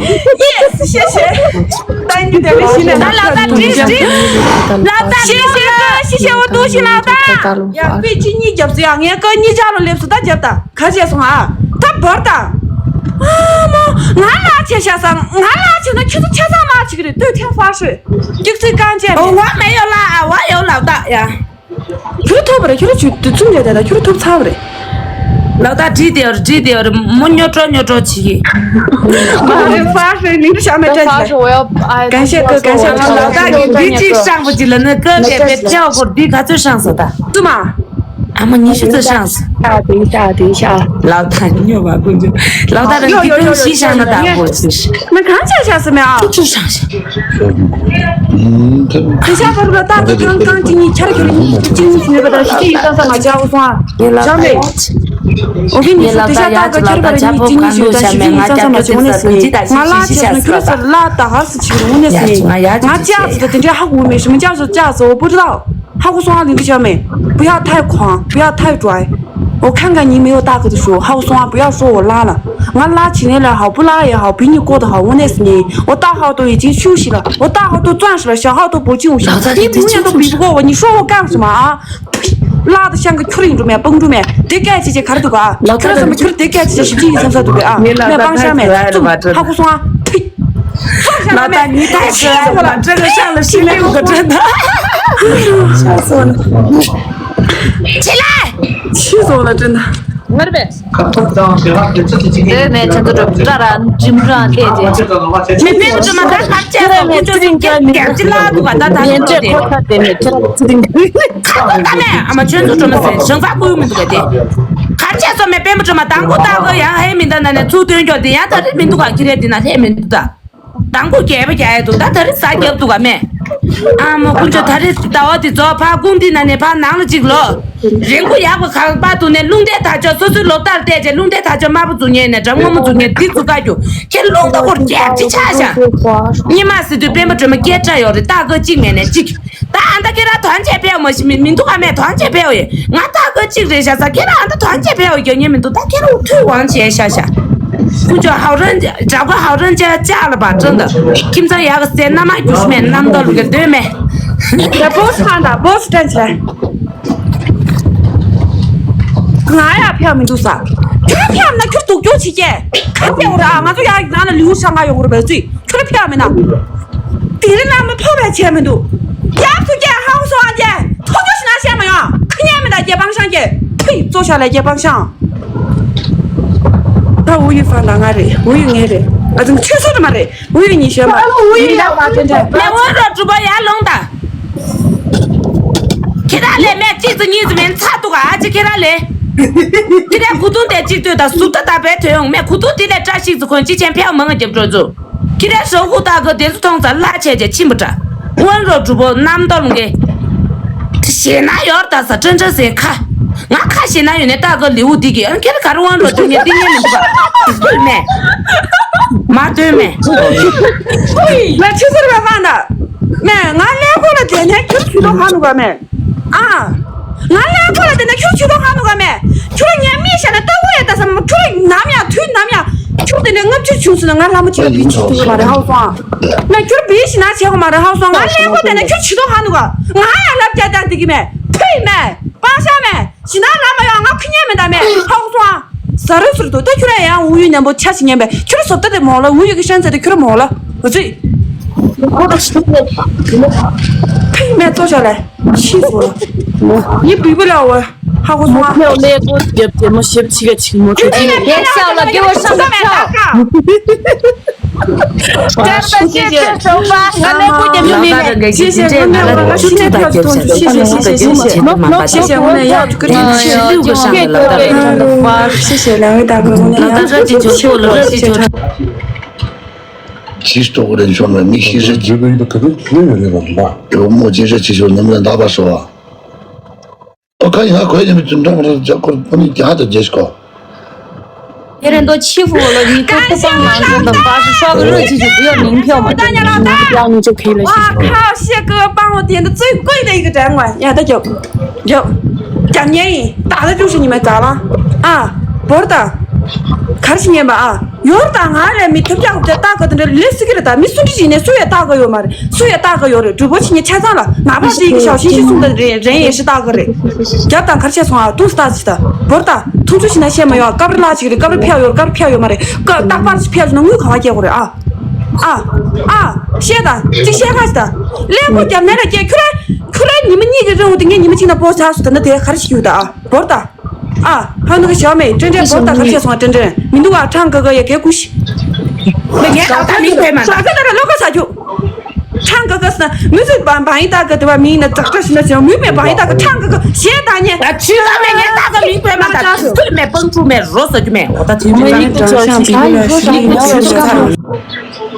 Yes, 谢谢。 Thank you, David. 现在 ད་ལག་བསྟར་བྲིས་བྲིས། ལག་བསྟར། 谢谢哥，谢谢我东西 ལག་བསྟར། ཡ་དཔེ་ཅི་གཉིས་རྒྱབ་ཟེར་ཡ། ངས་ཀ་གཉིས་ཆ་ལ་སླེབས་སོང་། ད་རྒྱབ་ད། ག་བྱས་སོང་ཨ། ད་བར་ད། ཨ་མོ། ང་ལ་བྱས་ཤ་ས། ང་ལ་བྱས་ན་ཁྱོད་ཚོ་ཆ་ཚང་མ་བྱེད་ཀྱི་རེད། ལྟོས་ཐེངས་ཧྥ་ཧྲོས། སྐྱུག་ཚིག་རྐང་རྗེས་མེད། 我没有啦，我有老大呀。 ཁྱོད་ཐོབ་པ་རེད། ཁྱོད་ཚོ་དུས་ཚོད་རེད། ད་ཁྱོད་ཐོབ་ཚར་བ་རེད། ལག་བསྟར་བྲིས་བསྡད་ཡོད་རེད། བྲིས་བསྡད་ཡོད་རེད། མོ་སྨྱོ་སྤྲོ་སྨྱོ་སྤྲོ་བྱེད་ཀྱི། ཨ་རེ་ཧྥ་ཧྲོས་ནི་ཤ་མེད་དྲན་ཆེ། 感谢哥，感谢哥。 ལག་བསྟར་གྱི་འདི་གཅིག་བསྲངས་པ་གཅིག་ལ་ནི་ཀ་གེ་པེ་ཅའོ་སྐོར་འདི་ག་ཚོད་བསྲངས་སོང་ད། ཙུ་མ། ཨ་མ་ཉི་ཤུ་ཙམ་བསྲངས་སོང་། ཨ་དེ་ཤ་དེ་ཤ། ལག་བསྟར་སྨྱོ་བ་ཀུན་སྤྱོད། ལག་བསྟར་གྱི་འདི་ཀུན་ཤི་བསྲངས་ན་ད་འགོ་ཚུལ་ཤི། མི་གང་ཆ་ཤ་སི་མེ་ཨ། ཁྱོད་ཚོ་བསྲངས་ཤ། དེ་ཤ་བར་ལ་ཏག་ཏག་གང་གང་གཅིག་གཉིས་ཆར་གྱུར་གཉིས་གཅིག་གཉིས་ཟིན་ཡོད་པ་དང་ཞིག་ཡིན་ཙང་ཙང་ང་ཅག་སོང་ཨ། ཡིན་ལགས། ཅག་མེད། འོ་ཕི་ཉི་ཤུ་དེ་ཤ་ཏག་ཏག་ཆར་བར་གཉིས་གཅིག་གཉིས་ཟིན་ཡོད་ཙང་ཞིག་ཡིན་ཙང་ཙང་ང་ཅག་སོང་ནས་ཟིན། ང་ལ་ཆ་སོང་ཁྱོད་ཚོ་ལ་ཏག་ཧ་སི་ཆི་རུ་ནས་ཟིན། ང་ཅག་སོ་དེ་འདྲའི་ཧ་གོ་མེད་ཤི་མི་ཅག་སོ་ཅག་སོ་བུ་ཏག 好好说话，你的小美，不要太狂，不要太拽。我看看你没有大哥的时候，好好说话，不要说我拉了。我拉起来了好，不拉也好，比你过得好，我那是你。我大号都已经休息了，我大号都钻石了，小号都不救了。你永远都比不过我，你说我干什么啊？呸！拉的像个球儿一样，绷住没？得盖起去，看着这个啊，看着什么球儿得盖起去，是第一层层对不对啊？没有帮下面，走，好好说话，呸！ 老大，你太可爱了吧！这个上了十六个，真的。吓死我了！起来！气死我了，真的。 ངར་བས། དེ་ནས་ཁྱེད་ཚོ་འགྲོ་ཏྲ་ར་འཇིམ་ར་བལྟས་ཏེ། མི་མེད་པ་ཅོ་མ་ད་ཐབས་ཆད་སོང་། ཀུན་སྤྱོད་སུ་རྒྱབ་ཀྱི་ལ་འདུག་ག་ད་ད་ལྟ་འགྲོ་དེ། ཁ་ཁ་ད་ནས་ཨ་མ་ཁྱོད་ཚོ་འགྲོ་མ་ཟེར་ཞང་ཚ་ཀུ་ཡུ་མི་འདུག་ག་དེ། གར་ཆད་སོང་མེད་པས་མ་ཅོ་མ་དང་པོ་ད་ག་ཡང་ཧེ་མི་འདུག་ན་ནས་ཚུར་སྟོན་ཀྱོག་དེ་ཡང་ད་རེས་མི་འདུག་ག་ཁྱི་རེད་དེ་ན་ཧེ་མི་འདུག་ད། དང་པོ་རྒྱལ་པོ་རྒྱག་ཡ་འདུག་ད་ད་རེས་ཟ་རྒྱབ་འདུག་ག་མེ། ཨ་མ་ཀུན་སྤྱོད་ད་རེས་ཟླ་བ་འདི་རྫོགས་ཕར་ཀུང་འདི་ན་ནས་ཕར་ནང་ལ་གཅིག་ལོ། རིང་པོ་ཡག་པོ་ག་པར་འདུག་ནས་རླུང་རྟའི་དར་ལྕོག་སོ་སོའི་ལོ་ལྟར་བལྟས་རྗེས་རླུང་རྟའི་དར་ལྕོག་དམར་པོ་འཛུགས་ཉེན་ནས་འགྲམ་སྔོན་མོ་འཛུགས་ཉེན་འདི་འཛུགས་དཀའ་རྒྱུ་ཁྱེད་རླུང་རྟ་སྐོར་རྒྱག་ཅི་ཆགས་ཤག་ཉི་མ་ཟེར་དུས་སྤེན་པ་སྒྲོལ་མ་སྐད་སྒྲ་ཡོད་རེད། སྟག་ག་གཅིག་མེད་ནས་གཅིག་ད་ཨ་མདའ་ཁྱེད་རང་དོན་ཆེ་ཕེའོ་མ་ཤི་མི་མི་འདུག་ཨ་མས་དོན་ཆེ་ཕེའོ་ཡེ། ང་ད་ག་གཅིག་རེད་ཤག་ས་ཁྱེད་རང་ཨ་མདའ་དོན་ཆེ་ཕེའོ་རྒྱག་ཉེན་མི་འདུག་ད་ཁྱེད་རང་ཐུག་དབང་བྱས་ཤག་ཤག་ཀུན་སྤྱོད་ཧའོ་རན་ཇ་ག་ཧའོ་རན་ཇ་ཅག་ལ་བ་ཀྲང་ད་ཁྱིམ་ཚང་ཡག་ག་སེ་ན་མ་རྒྱུ་ཤི་མེད་ནམ་ད་ལུ་ག་འདོད་མེད། ད་བོ་སི་ཁང་ད་བོ་སི་ཀྲན་ཆེ། ང་ཡ་ཕེའོ་མི་འདུག་ས། ཁྱོད་ཕེའོ་ན་ཁྱོད་སྡུག་སྐྱོ་ཆེ་ཀྱེ། ཁ་ཕེའོ་ར་ང་ཚོ་ཡ་ནང་ལ་ལིའུ་ཤང་ག་ཡོང་རུ་བས་ཙུས། ཁྱོད་ཕེ་བ་མེད་ན། དེ་རིང་ལ་མི་ཕོ་བས་བྱས་མི་འདུག་རྒྱབ་སུ་རྒྱལ་ཧ་གོ་སོང་ཨ་རྒྱལ། ཐོ་ཅོ་ཞིག་ན་བཤད་མ་ཡོང་། ཁི་ཉན་མི་ད་རྒྱལ་པང་ཤང་རྒྱལ། ཕི་གཙོ་ཤ་ལ་རྒྱལ་པང་ཤང་། ད་ཝུ་ཡུ་ཧྥང་ད་ང་རེད། ཝུ་ཡུ་ངའི་རེད། ཨ་ཙི་ཆོས་སོ་རེད་མ་རེད། ཝུ་ཡུ་ཉི་ཤོད་མ། ཝུ་ཡུ་ཡ་མ་ཐོན་ཐལ། མེ་དབོན་རོ་གྲུ་པ་ཡར་ལོངས་ད། ཁྱེད་རང་ལས་མེད་གཅིག་ཙི་གཉིས་ཙི་མེད་ཚ་འདུག་ག་ཨ་ཅེ་ཁྱེད་རང་ལས། ཁྱེད་རང་གུ་དུང་དེ་གཅིག་ལྟོས་དང་གཟུགས་ད་ད་བས་ཐོན་ཡོང་མེད་གུ་དུང་དེ་ལས་བཀྲ་ཤིས་ཙི་ཁོན་གཅིག་ཆེན་ཕེའུ་མང་ང་རྒྱབ་འགྲོ་ཚུ། ཁྱི་རའི་ཞོགས་ཁུག་ལྟ་གི་དེ་ཚོ་མཐོང་ཙང་གླ་བྱས་རྗེས་ཕྱིན་པ་འདྲ། དབོན་རོགས་གྲུ་པོ་རྣམ་རྟོག་ལུང་གེ། ཞེ་ན་ཡོར་ད་ས་ཀྲན་ཀྲན་ཟེར་ཁ། ང་ཁ་ཞེ་ན་ཡོད་ནས་ལྟ་གི་ལེའུ་འདི་གི་ཨང་ཁྱེར་ག་རུ་དབོན་རོགས་སྟོན་ཉན་ཏིང་ངེ་མི་འདུག་ག་མ་སྟོན་མེ། ང་ཆུ་ཚོད་རེ་བ་ཧང་ད། མེ་ང་ཀླད་ཀོར་ལ་བསྡད་ནས་ཁྱོད་ཆུ་ཐོག་ཧ་ནུ་ག་མེ། ཨ། ང་ཀླད་ཀོར་ལ་བསྡད་ན་ཁྱོད་ཆུ་ཐོག་ཧ་ནུ་ག་མེད། ཁྱོད་ཉན་མི་ཤ་ན་ལྟ་བུ་ཡ་ད་སམ་ཁྱོད་ནམ་ཡང་དུས་ནམ་ཡང་ཁྱོད་དེ་འདྲ་ལྔ་བཅུ་བྱུང་སོང་ན་ང་ལྷ་མོ་ཅིག་ལ་བི་ཆི་ཐུབ་ཀྱི་མ་རེད་ཧ་གོ་སོང་ཨ། ང་ཁྱོད་བི་ཤི་ན་བྱེད་གོ་མ་རེད་ཧ་གོ་སོང་ང་ཀླད་ཀོར་བསྡད་ན་ཁྱོད་ཆུ་ཐོག་ཧ་ནུ་ག་ང་ཡང་ལབ་རྒྱ་རྒྱ་འདི་གི་མེད་ཕུད་མེད་པང་ཤ་མེད་ཞི་ན་ལ་མ་ཡང་ང་ཁུ་ཉན་མེད་ད་མེད་ཧ་གོ་སོང་ཨ། ཟ་རུ་ཟུར་དུ་ད་ཁྱོད་ར་ཡང་ཝུ་ཡུ་ཉན་པོ་ཆ་ཞིག་ཉན་པས་ཁྱོད་བཟོ་ལྟ་དེ་མོ་ལ་ཝུ་ཡུ་གི་ཤན་ཚེ་དེ་ཁྱོད་ར་མོ་ལ་འོ་ཙི། ཕུད་མེད་ཙོ་ཤ་ལས། ཤི་སོང་། ངའི་བུ་བུ་ལ་འོ། ཧ་གོ་སོང་ཨ། མོ་ལས་སྒོ་རྒྱབ་དེ་མོ་ཞེབ་ཆི་ག་ཆི་མོ་ཁྱོད་ཀྱིས་ངའི་ཕེབས་ཤག་ལ་སྐྱེ་བོ་ཤ་མ་ཁྱོད། ལག་བསྟར་འགན་ཁྱེད་ཚོ་ང་ལས་སྒོ་རྒྱབ་མྱོང་མིན་ནས། ཤེས་ཤེས་ང་ལ་བཅུ་དྲུག་དང་བརྒྱད་བྱས་ཏེ་ཁོང་ཚོ་དགེ་བཤེས་ཆེན་པོ་མང་པ་ཞིག་ཤེས་ཤེས་ང་ལ་ཡག་ཅིག་ཁྱོད་ཀྱིས་ཤེས་ཤེས་ལུས་ཀྱི་ཤ་ངའི་ལག་བསྟར་འགན་ཁྱེད་ཚོ་ལག་བསྟར་ར་ཅིག་ཆོག་ཆོག་ལ་ར་ཅིག་ཆོག་ཕྱིས་ཏོག་རེ་འཇོན་བའི་མི་ཤི་རེ་ཇི་བའི་བ་ག་དུ་ལུས་ཡོད་རེད་བ་མ། ཡོ་མོ་ཇི་རེ་ཅི་ཞོ་ནམ་རེ་འདའ་བ་སོ་བ། ཁ་ཡང་གོས་ཡིན་པའི་ཚུལ་འདྲ་མ་རེད། ཇག་སྐོར་ཕོ་མི་རྒྱ་དང་རྗེས་ཤོག 别人都欺负我了，你都不帮忙，真的发誓刷个热气就不要名票嘛，真的。 哇靠，谢哥帮我点的最贵的一个展馆，呀，他就就讲年影，打的就是你们咋了啊？不是的，开始念吧啊。 ཡོད་ད། ང་ལས་མི་ཐུབ་ཀྱང་ཀྱང་ལྟ་གི་དེ་འདྲ་ལས་སྲིད་ཀྱི་རེད། ད་མི་སུ་འདྲ་ཞིག་ནས་སུ་ཡང་ལྟ་གི་ཡོད་མ་རེད། སུ་ཡང་ལྟ་གི་ཡོད་རེད། སྒྲུབ་པོ་ཆེ་ནས་ཆ་ཚང་ལ་ང་པ་དེ་གི་ཞའོ་ཞིང་ཞིག་གསུང་གི་རེད། རེད་ཡིན་ཞིག་ལྟ་གི་རེད། རྒྱབ་དང་གར་ཆད་སོང་ཨ། ཐུགས་སུ་ལྟ་ཞིག་ད་བོར་ད། ཐུགས་རྗེ་ཆེ་ན་བཤད་མ་ཡོང་། སྐབས་རེ་ལ་ཞིག་རེད། སྐབས་རེ་ཕེབས་ཡོད། སྐབས་རེ་ཕེབས་ཡོད་མ་རེད། སྐབས་རྟག་པར་ཞིག་ཕེབས་ཞིག་ན་དངུལ་ག་བ་སྐྱེ་དགོས་རེད་ཨ། ཨ། ཨ། བཤད་ད་ཅིག་བཤད་ཁ་ཞིག་ད། ཀླད་ཀོར་རྒྱབ་ནས་ལ་སྐྱེ། ཁྱོད་རེ་ཁྱོད་རེ་ཉི་མ་གཉིས་ཀྱི་རིང་དུ་ངས་ཉི་མ་གཅིག་ན་པོ་ཆགས་སུ་ད་ནི་དེ་གར་ཞིག་ཡོད་ད་ཨ། བོར་ད། ཨ། ཧ་ནུ་གི་ཞའོ་མེ། ཀྲེན་ཀྲེན་བོར་ད་གར་ཆད་སོང་ཨ། ཀྲེན་ཀྲེན་མི་འདུག་ཨ། ཁྲང་ཀ་ཀ་ཡ་གེ་ཀུ་ཤི། མི་ངན་ལག་ད་མིང་དཔེ་མ་ད། ས་ས་ད་ར་ལོ་ཀ་ས་ཆུ། ཁྲང་ཀ་ཀ་ས་ན་མི་ཚོས་བ་བ་ཡིན་ད་ག་དེ་བ་མིང་ན་ཙག་ཙག་ཤི་ན་ཞིང་མུས་མེད་བ་ཡིན་ད་ག་ཁྲང་ཀ་ཀ་ཞེས་ད་ཉེ། ད་ཆུ་ལ་མེ་ངན་ད་ག་མིང་དཔེ་མ་ད། ཆུ་མེ་པང་ཆུ་མེ་རོ་ས་ཆུ་མེ་འོ་ད་ཆུ་མེ་ང་ནི་ཏུ་ཆོ་ཤང་ཆུ་མེ་ཤི་ནི་ཆུ་ཆུ་ཆུ་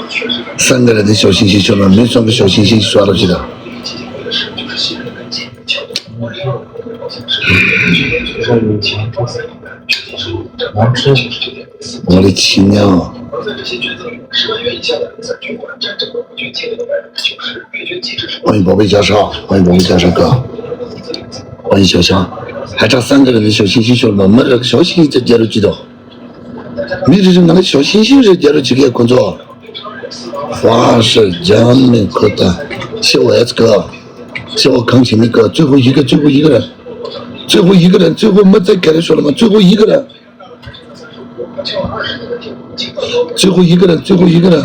ཚ། སང་ག་ར་དེ་ཞོ་ཤིང་ཤིང་ཆོ་ན་མི་ཚང་གི་ཞོ་ཤིང་ཤིང་ཤོ་ར་ཅི་ད། 我的亲娘！欢迎宝贝加沙，欢迎宝贝加沙哥，欢迎小强，还差三个人的小星星兄弟们，没人小星星在加入激动，没人那个小星星是加入几个工作，花式江美可的，小S哥，小康情的哥，最后一个，最后一个人，最后一个人，最后没再给他说了吗？最后一个人。 最后一个人，最后一个人。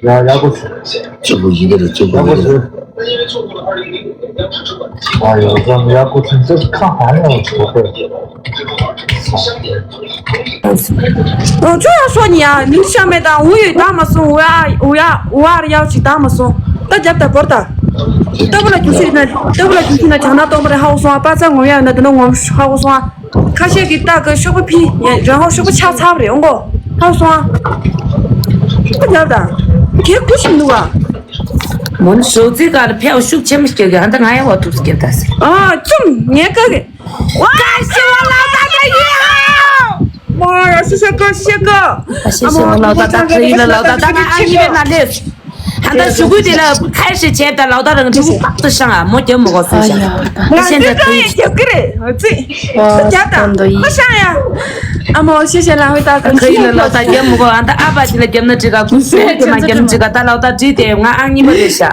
ཡ་ཡག་པོ་བྱུང་། 最后一个人，最后一个人。 ཡག་པོ་བྱུང་། ཨ་ཡོ་ཙམ་ཡག་པོ་བྱུང་། ཁ་ཧང་ཡང་བྱུང་། 哦，这样说你啊，你上面的无语打没送，我呀，我呀，我二幺七打没送，大家打波打。得不了就是那，得不了就是那，强大东北的好酸，八三我呀，那等到我们好酸，看谁给打个小个屁，然后小个叉叉的，我好酸，不晓得，给不行的啊。 མོན་ཞོགས་ཙི་ག་ལ་ཕེའུ་ཤུགས་ཆེན་མོ་སྐྱེ་གི་ཧ་ད་ང་ཡང་བ་ཐུགས་སྐྱེ་ད་ཟེར། ཨ་ཙུམ་ངས་ཀ་གི། ཝ་ཤི་བ་ལ་ད་ད་ཡི་ཧའོ། མོ་ཡ་ཤི་ཤ་ཀ་ཤི་ཤ་ཀ། ཤི་ཤི་བ་ལ་ད་ད་ད་ཁ་ཡི་ལ་ལ་ད་ད་ང་ཨ་ཡི་བེ་ན་ལེ། ཧ་ད་ཞུ་གུ་དེ་ལ་ཁ་ཤས་བྱས་ད་ལ་ད་རང་ཅུ་པག་ཏུ་ཤང་ཨ་མོ་རྒྱབ་མོ་གོ་སུ་ཤང་། ང་ཤེས་ཚེ་ད་ཀ་ཡི་རྒྱབ་ཀི་རེད་ཨ་ཙི། རྒྱབ་ད་མ་ཤང་ཡ། ཨ་མོ་ཤི་ཤ་ལ་ཝི་ད་ཀ་ཁ་ཡི་ལ་ལ་ད་རྒྱབ་མོ་གོ་ཨ་ད་ཨ་པ་དེ་ལ་རྒྱབ་ན་ཅི་ག་ཀུ་སུ་དེ་མ་རྒྱབ་ན་ཅི་ག་ད་ལ་ད་བྲིས་ཏེ་ང་ཨང་གཉིས་པ་རེད་ཤག་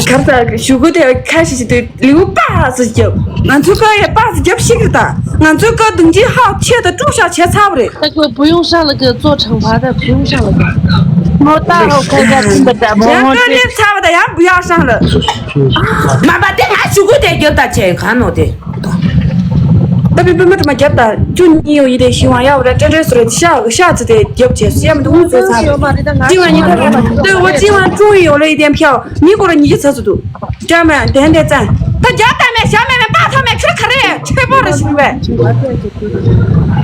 ཁར་ད་ཞུ་གུ་དེ་ཁ་ཤས་ཤིག་དུས་ལིའུ་པ་སུ་རྒྱབ། ང་ཚོའི་ཀ་ཡ་པ་སུ་རྒྱབ་ཤིག་རེད་ད། ང་ཚོའི་ཀ་དུང་ཅི་ཧའོ་ཆེ་ད་དཀྲུག་ཤག་བྱས་ཚར་བ་རེད། 那个不用上了，给我做惩罚的，不用上了。 མོ་ཏཱ་ཧོ་ཁ་ཡ་ཅི་འདི་ད་མོ་ཡ་ཀ་ལེབ་ཚར་བ་ད་ཡང་བུ་ཡག་ཤང་ལ། མ་པ་དེ་ང་ཞུ་གུ་དེ་རྒྱབ་ད་ཆེ་ག་ནོ་དེ། ད་པི་པི་མ་ཏྲ་མ་རྒྱབ་ད་ཅུ་གཉིས་ཡོ་ཡི་དེ་ཤི་བ་ཡ་བ་ར་ཏྲེ་ཏྲེ་སུ་རེ་ཤ་ཤ་ཙི་དེ་རྒྱབ་ཆེ་སུ་ཡ་མི་དུ་ངུ་ཙེ་ཚ་རེ། ཅི་བ་ཉི་ཁ་རེ་དེ་བ་ཅི་བ་ཀྲུང་ཡོ་ལེ་ཡི་དེ་ཕྱ་མི་ཀོ་ར་ཉི་ཅི་ཚ་སུ་དུ། རྒྱ་མེ་དེ་འདྲ་བཙན། ད་རྒྱ་ད་མེ་ཞྭ་མེ་མེ་པ་ཚ་མེ་ཁྱོད་ག་རེ་ཆོས་པོ་རེ་ཞིག་བས།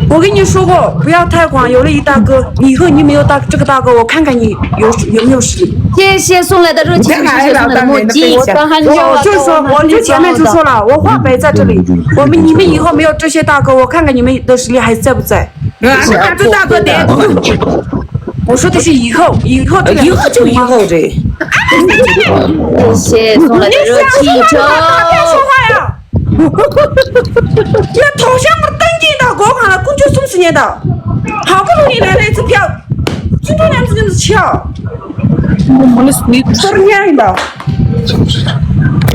འོ་གི་ཉི་ཧྲོ་གོ་བུ་ཡག་ཐའི་ཀོང་ཡོ་ལེ་ཡི་ད་གི་ཉི་ཧོ་ཉི་མི་ཡོ་ད་གི་ཀྲི་གི་ད་གི་འོ་ཁན་ག་ཉི་ཡོ་ཡོ་ཡོ་ཧྲི། 谢谢送来的热情，谢谢送来的墨镜。我就说，我就前面就说了，我话没在这里，我们你们以后没有这些大哥，我看看你们的实力还在不在。 ང་ཚོ་ད་གོ་དེ། 我说的是以后，以后这个。以后就以后这。 谢谢送来的热气球。别说话呀！别头像我登记的，我看了公交送十年的，好不容易来了一次票，今天两次就是票，我们的你这样的。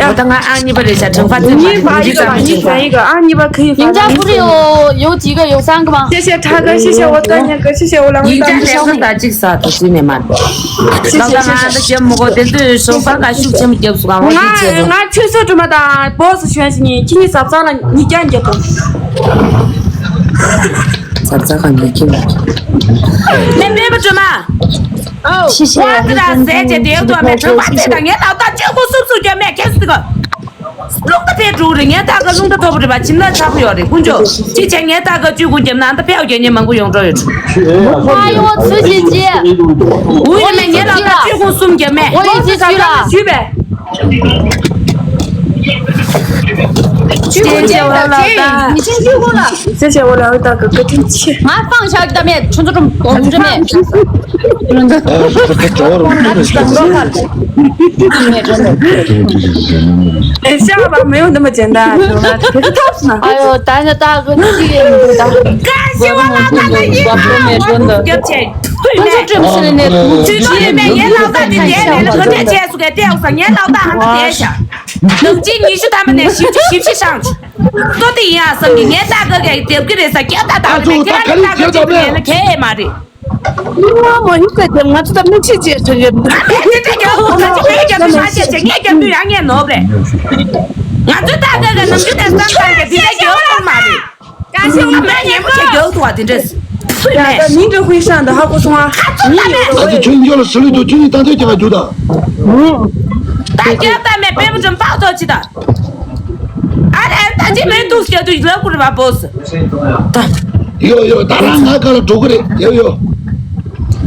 我刚刚啊，你把这些惩罚最后你把一个，你选一个啊，你把可以发。你们家不是有有几个？有三个吗？谢谢他哥，谢谢我大年哥，谢谢我两位大哥。你家谁是打这个啥的？最美满。老大妈，那节目我得对手，刚刚手节目结束啊，我就接着。 ང་ང་ཆོས་སོ་སྒྲོལ་མ་དང་བོ་སི་གཞོན་ཞིག་ཉིད་ཁྱི་གཉིས་ཟབ་ཚང་ལ་ཉིས་བརྒྱ་འགྱེད་དོ། ཟབ་ཚང་གང་གི་ཁྱི་ལ། ལེ་མེ་བ་སྒྲོལ་མ། ཤི་ཤི་ཡ་ཧི་ཟན་ཟན་ཅེ་དེ་ཡོད་དོ་མེ་ཁྲོ་བ་ཅེ་དང་ངེ་ལ་ད་ཅེ་ཁོ་སུབ་སུབ་རྒྱ་མེ་ཁེ་སི་ག་རླུང་རྟ་ཕེབས་འགྲོ་གི་རེད། ངའི་རྟ་ཁ་རླུང་རྟ་ཐོག་པ་རེད་པ། བྱིན་རླབས་ཚ་པོ་ཡོད་རེད། དཀོན་མཆོག་གཅིག་བྱས། ངའི་རྟ་ཁ་བཅུ་དགུ་བརྒྱབ་ན་ཨ་ད་ཕེབས་རྒྱག་མཁན་མང་པོ་ཡོང་འགྲོ་ཡོད། ཨ་ཡོ་ཚུལ་བཞིན་བྱས། འུ་ཡིན་ན་ངའི་ལག་རྟ་བཅུ་དགུ་གསུམ་བརྒྱབ་མེད། འོ་ཡིན་ཚུལ་བཞིན་ལ་ཞུས་པས། ཅི་ཞིག་ལ་ད་ཅི་ཞིག་ལ། ཅི་ཞིག་ལ་ད་ག་བཀའ་དྲིན་ཆེ། ང་སྤང་བཞག་གི་ད་མེད། ཁྱོད་ཚོ་ཀྲུམ་གོང་ཚོ་མེད། ཨེ་ཤ་བ་མེད་འདི་མ་ཅན་ད་ཐོབ་ན། ཨ་ཡོ་ད་ནི་ད་ག་ཅི་ཡིན་འདུག་ད། ཀ་ཤི་བ་ལ་ད་ད་ཡིན་ཁྱོད་ཚོ་ཀྲུམ་སེ་ནས་ཚུལ་ཐོག་ཡོད་མེད་ངའི་ལག་པ་དེ་ཉལ་ལས་ལ་ག་འདྲས་བྱས་སུ་ག་བལྟས་འོ་ས། ངའི་ལག་པ་ཧ་ད་བལྟས་ཤག་ནང་ཆེན་ཉི་ཤུ་ཐམ་པ་ནས་བཞི་བཅུ་ཞེ་བཞི་སྲང་ཅུ། ལྟོ་དེ་ཡིན་ཨ་བསམ་གི། ངའི་རྟ་ཁ་ག་རྒྱབ་ཀྱི་རེད་ས། རྒྱབ་ད་ད་ཨ་ཚོ་རེད། ད་ཁ་ལི་རྒྱབ་ད་མེད། ཁྱེད་མ་རེད། ང་མ་ཡུག་ག་རྒྱབ། ང་ཚོ་ད་མི་ཆེ་ཆེ་ཁྲ་རྒྱབ། དེ་འདྲ་རྒྱབ་ཁོ་ང་ཚོ་ཁ་ལི་རྒྱབ་དུས་ཧ་ཤེས་ཆེ། ངས་རྒྱབ་དུས་ཡང་ངས་ནོར་རེད། ང་ཚོའི་རྟ་ཁ་ག་ནམ་རྒྱུན་ནས་བསམ་བསམ་གི་དེ་འདྲ་རྒྱབ་ཁོ་མ་རེད། ཀ་ཤི་བ་མ་ཉན་པོ་ཆེ་རྒྱབ་ཐུབ་པ་དེ་འདྲ། ཡ་ད་མིང་འདྲ་ཧུའི་ཧྲང་དང་ཧ་གོ་སོང་ཨ། ཨ་ཚོ་ཁྱོད་འཇོག་ལ་ཟི་ལི་དུ་ཁྱོད་ནི་ད་ཐོས་ཀྱི་ང་རྒྱུ་ད། ད་རྒྱབ་ད་མེད་པའི་བུ་ཆུང་པག་ཐོག་ཅི་ད། ཨ་རེ་ད་ཅི་མེད་འདུག་སྐྱ་དུ་ལབ་དགོས་རེད་པ་བོ་སི། ཡོ་ཡོ་ད་རང་ང་ག་ལ་འགྲོ་གི་རེད། ཡོ་ཡོ།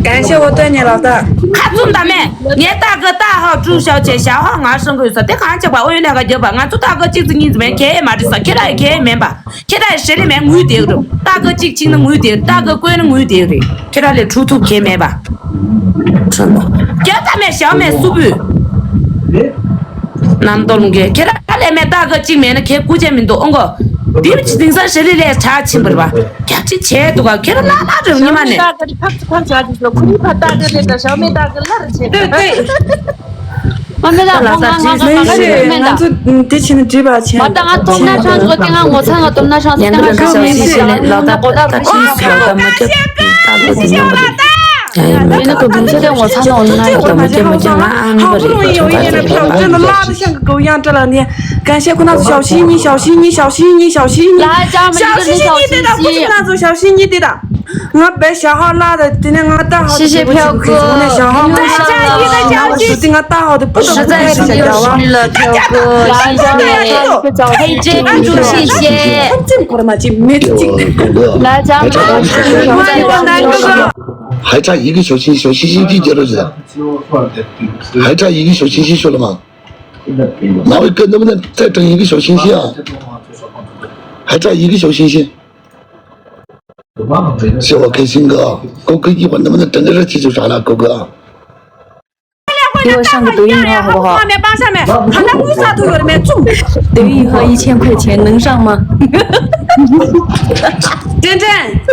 感谢我对你老大。 ཁ་བཙུམ་ད་མེད། ངས་རྟ་ཁ་རྟ་ཧོ་ཀྲུ་ཤའོ་ཆེ་ཤ་ཧོ་ང་སྲང་གི་ཡོད་ས་དེ་གང་ཆགས་པ། ཨོ་ཡོད་ལས་ཀ་རྒྱབ་པ། ང་ཚོ་རྟ་ཁ་གཅིག་ཙམ་གཉིས་ཙམ་མེད་ཁེ་མ་རེད་ས། ཁྱེད་རང་ཡི་ཁེ་མེད་པ། ཁྱེད་རང་ཡི་ཞེ་ལི་མེད་ངུས་བསྡད་རུ། རྟ་ཁ་གཅིག་ཆིག་ན་ངུས་བསྡད། རྟ་ཁ་བཀོལ་ན་ངུས་བསྡད་རེད། ཁྱེད་རང་ལས་གྲུ་ཐུབ་ཁེ་མེད་པ། ཁྱོད་ད་མེད་ཞའོ་མེད་སུ་བུ། རྣམ་རྟོག་ལུང་གེ་ཁྱེད་རང་ལས་མེད་རྟ་ཁ་གཅིག་མེད་ན་ཁེ་སྐུ་ཅན་མི་འདུག་ཨོ་གོ། དེ་བ་ཅི་དེང་སང་ཞེ་ལི་ལས་གྲགས་ཕྱིན་པ་རེད་པ། རྒྱབ་ཅིག་བྱས་འདུག་ག་ཁྱེད་རང་ལ་ལ་རེ་ཉི་མ་ནས། ཕག་ཕག་བྱ་དུས་ལ་ཁུ་ནི་ཕ་རྟ་ཁ་རེད་ད། ཞའོ་མེད་རྟ་ཁ་ལ་རེ་བྱེད་ད། ཨ་མེད་ད་ཁོང་ང་ང་ང་ང་ང་རེ་མེད་ད། ང་ཚོ་དེ་ཕྱིན་ན་འགྲིག་པ་བྱས། མ་ད་ང་སྟོབས་ན་ཆང་ཟོ་དེ་ང་ངོ་ཚ་ང་སྟོབས་ན་ཆང་ཟོ་དེ་ང་ཆང་མི་ཤེས་ལ་ད་གོ་ད་ད་ཤི་ཤི་ལ་ད་མ་ཁྱབ་ད་གོ་དེ་ཉམས་པ་རེད། ཡིན་ན་གོ་དེ་ཚོ་དེ་ངོ་ཚ་ང་འོ་ན་ད་མ་ཁྱབ་མ་ཁྱབ་ང་ཨ་ནི་མ་རེད། ད་ཁྱོད་ད་ཁྱོད་ད་ཁྱོད་ད་ཁྱོད་ད་ཁྱོད་ད། 感谢คุณ那组小心你，小心你，小心你，小心你，小心你。 ལ་ཅང་མི་ཤེས་ནི་ཤོག་ཤིང་ཤིང་། ལ་ཅང་མི་ཤེས་ནི་ཤོག་ཤིང་ཤིང་། 小心你的，小心你的。 ང་བའི་ཞྭ་ཧོ་ལ་དེ་ནས་ང་ད་ཧོ་དེ་谢谢飘哥。 ཞྭ་ཧོ་ང་ཞྭ་ཧོ་ཞྭ་ཧོ་ཞུ་དེ་ང་ད་ཧོ་དེ་པུ་ཏོ་实在是有实力了，飘哥，谢谢。 ཧེ་ཀྲེ་ཀྲུ་ཀྲུ་谢谢。 ཁམ་ཚིམ་སྐོར་མ་ཅི་མེད་ཅིག་ལ་ཅང་མི་ཤེས་ནི་ཤོག་ཤིང་ཤིང་། 还差一个小星星，小星星就结束了。还差一个小星星，晓得吗？那我跟能不能再整一个小星星啊？还差一个小星星。 谢我开心哥，狗哥一会儿能不能整个热气球啥了，狗哥？ 给我上个抖音号好不好？ 抖音号一千块钱能上吗？ 真真，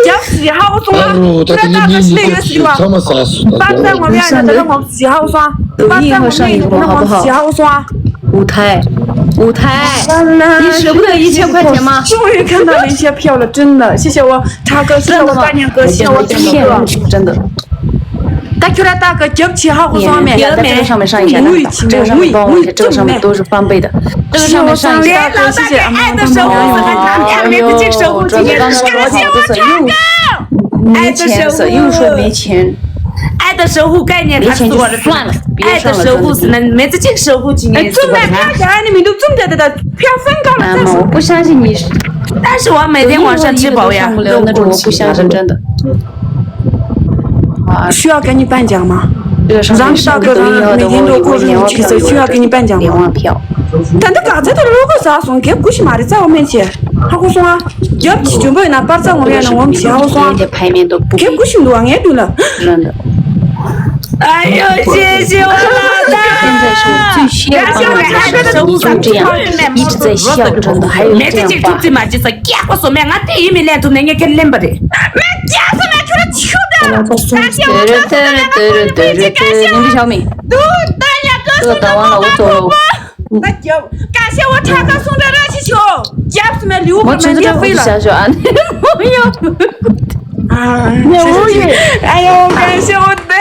叫死好我送啊！哎呦，他这个你你你他妈啥事？ 抖音号上一个好不好？ 舞台，舞台，你舍不得一千块钱吗？终于看到了一些票了，真的，谢谢我叉哥，谢谢我大念哥，谢谢我真的，真的。大Q大哥，对不起哈，我双面。这个上面上一下，这个上面帮我一下，这个上面都是翻倍的，这个上面上一下。谢谢，谢谢，爱的守护神，他们家每次这个守护神，感谢我叉哥。 没钱，又说没钱。 爱的守护概念卡死我了，算了，别上了，爱的守护是能每次这个守护今年死我了。哎，中了，票小孩的名都中掉的，票分高了，啊，我不相信你。但是我每天晚上吃饱呀，肉骨茶。 需要给你颁奖吗？咱们大哥每天都过日子，需要给你颁奖吗？ 但那刚才的如果啥送给不是嘛的，在我面前，他会说啊，要不是准备拿包在我面前，我们谁会说啊？给不是我，我也对了。 哎呦，谢谢我老大！现在是最需要帮助的时候，就这样一直在笑，真的，还有这样话。每次这个最嘛，就是给我说明，俺第一名来，都能给领不的。没，就是没出来球的。感谢我老大，感谢我老大，感谢我老大。 那就感谢我叉哥送的热气球，Jeff没礼物，我们免费了。小小啊，没有。啊，哎呦，感谢我的。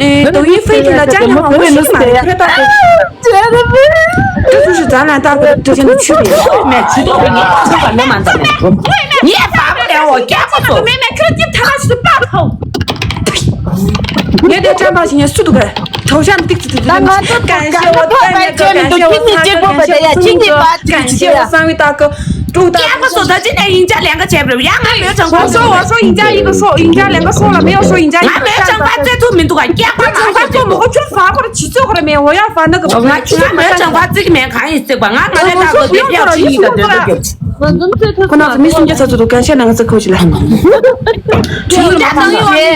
ནས་抖音Facebook ལ་ཅང་ཉམས་མ་ཤེས་མ་རེད། ཁྱོད་ལྟ་དགོས། ཁྱོད་ཚོ་ཞིག་ཛ་ལན་ལྟ་དགོས། ཁྱོད་ཚོ་ནི་ཆུ་རེད། མེད་ཆུ་ཐོག་ཏུ་ངས་ཁྱོད་ལ་མེ་མ་འདམ་མེད། ངས་ཕ་མ་ལས་འོ་སྐྱག་པ་ཚོ། མེ་མེ་ཁྱོད་ཀྱིས་ཐ་ན་ཞིག་ཏུ་པ་ཕོ། ངས་དེ་བཀྲམ་པ་ཞིག་ངས་སུ་འདུག་གས། དྲོ་ཤ་འདི་ཏིག་ཙི་ཏིག་ཙི། ང་ཚོ་གན་ཤེ་བོ་ཏན་མེ་གོ། གན་ཤེ་བོ་ཚ་གོ། གན་ཤེ་བོ་སང་བི་ཏ་གོ། ཀྲུག་ཏ་སྐྱག་པ་ཚོ། ད་ཅི་ནས་ཡིན་ཅག་ལེན་ག་བྱས་པ་རེད། ཡང་ང་མོའི་ཅང་པ། ཧོ་ཧོ་ཧོ། ཡིན་ཅག་ཡིན་ག་ཧོ། ཡིན་ཅག་ལེན་ག་ཧོ་ལ་མེ་ཧོ་ཧོ། ཡིན་ཅག་ཡིན་ག། ང་མོའི་ཅང་པ་བཙལ་ཐུབ་མི་འདུག་ག་སྐྱག་པ་མ་ཅང་པ་ཚོ་མོ་ཁོ་ཆུར་ཧོ་ཧོ་ལ་ཇི་ཚོད་ཧོ་ལ་མེ་ཧོ་ཡ་ཧོ་ན་ག་ང་ཁྱི་ཚོ་མོའི་ཅང་པ་བཙལ་གི་མེད། གང་ཡིན་ཟེར་བ། ང་ང་ལས་ད་གོ་དེ་ཕྱག་ཅི་ཡིན་ད་དོན་དུ་རྒྱབ་ཅི། ཁོ་ན་ཚོ་མི་སུམ་བརྒྱ་ཚ་ཚོ་འདུག་གན་ཤེ་ནང་ཚ་ཁོ་ཅི་ལ། ཁྱི་ཚོ་ཡིན་ད་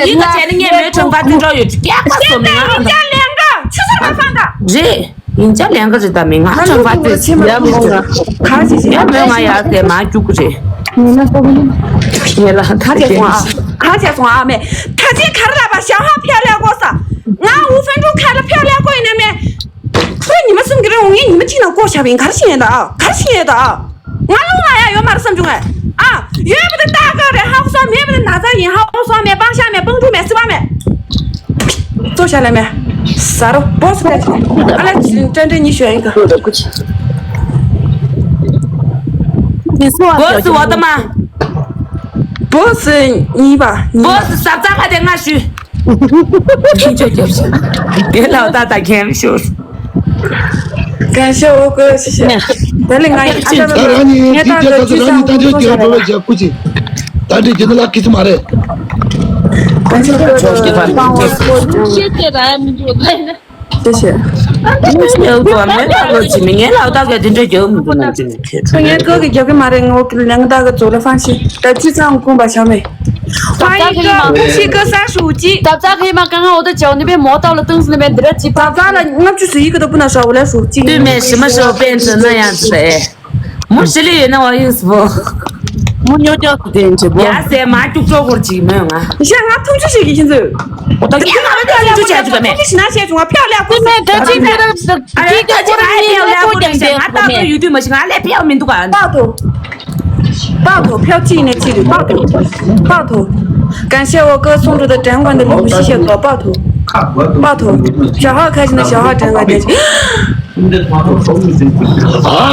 ཡིན་ག་བྱས་ནས་ངས་མོའི་ཅང་པ་བཙལ་འགྲོ་ཡོད་ཅི། སྐྱག་པ་ཚོ་མི་ང་ཡིན་ཅག་ལེན་ག་ཆུ་ཚོད་མ་ཚང་ད། རེད། ཡིན་ཅག་ལེན་ག་རེད། ད་མི་ང་ཅང་པ་བཙལ་ཡ་མོ་ང་ག་ཅི་ཞིག་ཡ་མོ་ང་ཡ་ཟེར་མ་རྒྱུག་གི་རེད། ངས་ལ་ཁ་ཆེ་སོང་ཨ། ཁ་ཆེ་སོང་ཨ་མེ། ད་ཅི་ག་རེ་ལབ་པ་ཞང་ཧ་ཕེ་ལེ་གོ་ས། ང་འུ་ཧྥན་ཀྲུག་ཁ་ལ་ཕེ་ལེ་གོ་ཡིན་ན་མེ། ཁོས་ཉི་མ་གསུམ་གི་རིང་ངས་ཉི་མ་གཅིག་ནང་བཀོག་བཞག་པ་ཡིན། ག་རེ་བྱེད་ཡས་ད་ཨ། ག་རེ་བྱེད་ཡས་ད་ཨ། ང་རླུང་ལ་ཡ་ཡོད་མ་རེད་བསམ་བྱུང་ངས་ཨ། ཡོད་པ་དེ་ལྟ་ག་རེད། ཧ་གོ་སོང་མེད་པ་དེ་ན་ཚ་ཡིན། ཧ་གོ་སོང་མེད། སྤང་ཤ་མེད། སྤང་ཕྲུག་མེད། སྲིད་པ་མེད། ཙོ་ཤ་ལ་མེད། ཟ་རོ་བོ་སི་ལ་ཅི་ཨ་ལ་ཅི་ཏྲན་ཏྲན་ཉི་ཤོ་ཡིན་ག་བོ་སི་བ་ད་མ། བོ་སི་གཉིས་པ་གཉིས་པ། བོ་སི་ཟབ་ཚ་ཁ་དེ་ང་ཞུ། ཁྱིམ་ཆོས་རྒྱབ་ཤིག་དེ་ལ་ད་ད་མཁན་ཤོར། གན་ཤེ་བོ་གོ་ཤི་ཤི། དེ་ལས་ང་ཡི་ཨ་ཅག་ད་རང་ཉིད་ངས་ད་ཅི་ད་ད་ད་རང་ཉིད་ད་ཅི་རྒྱབ་འགྲོ་བའི་ཞག་སྐུ་ཅི། ད་འདྲི་རྒྱུ་ནི་ལག་གི་ཚི་མ་རེད། གན་ཤེ་བོ་གོ་ཤི་ཤི། ཤེས་ཏེ་ར་མི་འགྲོ་ད་ཡིན་ན། ཤེས་ཤེས། ངས་ལོ་ཅི་མི་ངས་ལོ་ད་ག་དེ་འདྲ་རྒྱབ་མི་འདུག་ན་ཅི་ནས་ཁྱེད་ཚོ། ངས་ཀོ་གི་རྒྱབ་གི་མ་རེད། ངོ་གི་ལན་ད་ག་ཚོ་ལ་ཧྥང་ཤི། ད་ཅི་ཚང་ཁོང་པ་ཤ་མེད། 欢迎各位，恭喜各三十五级。 ད་ཙག་ཧེ་མ་གང་འོ་ད་ཅའོ་ནི་པའི་མོ་ཏའོ་ལ་ཏང་སི་ནི་པའི་འདི་ར་ཅི་པ། ད་ཙག་ལ་ལྔ་བཅུ་སུ་ཡི་གི་ད་པུ་ན་ཧྲ་འོ་ལ་ཧྲུག་ཅིག་དུས་མེད་ཞི་མ་ཧྲོ་པན་ཙི་ན་ཡང་ཙི་རེད། མོ་ཞི་ལི་ཡོད་ན་བ་ཡིན་སི་པོ། མོ་ཉོ་ཅག་གི་དེ་འདྲ་པོ། ཡ་སེ་མ་ཀྱུག་ཅོ་གོར་ཅིག་མོ་ང་། ཞག་ང་ཐུང་ཆུ་ཞིག་གི་ཡིན་ཙི། འོ་ད་ཀྱག་ང་ལ་ཐུང་ཆུ་ཆ་ཅུ་ད་མེད། ཐུང་ཆུ་ཞིག་ན་ཤེས་བྱུང་བ་ཕྱག་ལས་ཀུན་ནས་ད་ཅི་ཕྱི་ར་ད་ཅི་ཀྱག་ཀོར་ནི་ཡ་ལ་ཀོར་ཀྱང་ཞག་ང་ད་ཡོད་དུས་མ་ཞིག་ང་ལས་ཕྱག་མི་འདུག་ག་ད་དོ། 报头，票寄那寄的报头，报头。感谢我哥送出的展馆的礼物，谢谢哥，报头。报头，小号开心的小号展馆点击。 ཨ་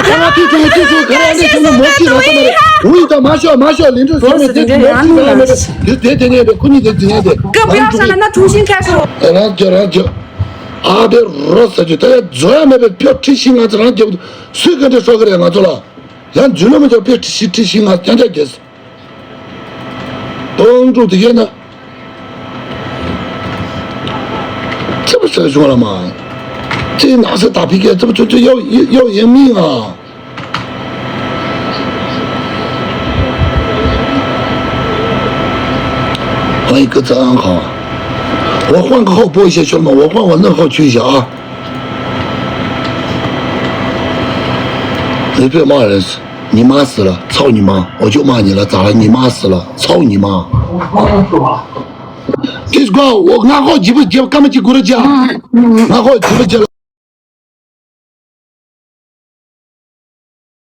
ཁ་ང་ཐུག་ཐུག་ཐུག་ཐུག་ཁ་ར་ལས་ཐུག་ནི་མོ་ཅི་ར་ཁ་མ་རེད། འུ་ཡི་ད་མ་ཤོག་མ་ཤོག་ལིན་ཀྲུ་སོང་ནས་དེ་ཚོ་མོ་ཅི་ར་མ་རེད། དེ་དེ་དེ་ནས་དེ་ཁུ་གཉིས་དེ་དེ་ནས་དེ་ཀ་བུ་ཡ་ས་ན་ན་ཐུང་ཤིང་ཁ་ཤོག་རང་རྒྱ་རང་རྒྱ། ཨ་དེ་རོ་ས་ཅི་ད་ཡ་རྫོ་ཡ་མེད་པའི་ཕྱོགས་ཁྲི་ཤིང་ང་ཚོ་རང་རྒྱ་སུས་ག་འདྲ་སོག་གི་རེད་ང་ཚོ་ལ། ཡང་རྫུན་ལ་མ་འཇོག་པའི་ཁྲི་ཤིང་ཁྲི་ཤིང་ང་རྐྱང་རྐྱང་རྒྱས། སྟོང་ཕྲུག་དེ་གས་ན། ཅི་བ་ཟེར་བྱུང་ལ་མ། ཅི་ན་ཟེར་ད་ཕི་གས་ཅི་བ་ཚོ་ཚོ་ཡོ་ཡོ་ཡིན་མིན་ང་། 欢迎各位安好。我换个号拨一下，兄弟们，我换我那号去一下啊。你别骂人。 ཉི་མ་སི་ལ་ཚའོ་ཉི་མ། འོ་ཅོག་མ་ཉི་ལ་ཙ་ལ་ཉི་མ་སི་ལ་ཚའོ་ཉི་མ། Please go. འོ་ང་ཧོ་ཇི་བུ་ཇི་བུ་ཀ་མ་ཅི་གུ་རུ་ཇ། ང་ཧོ་ཇི་བུ་ཇ།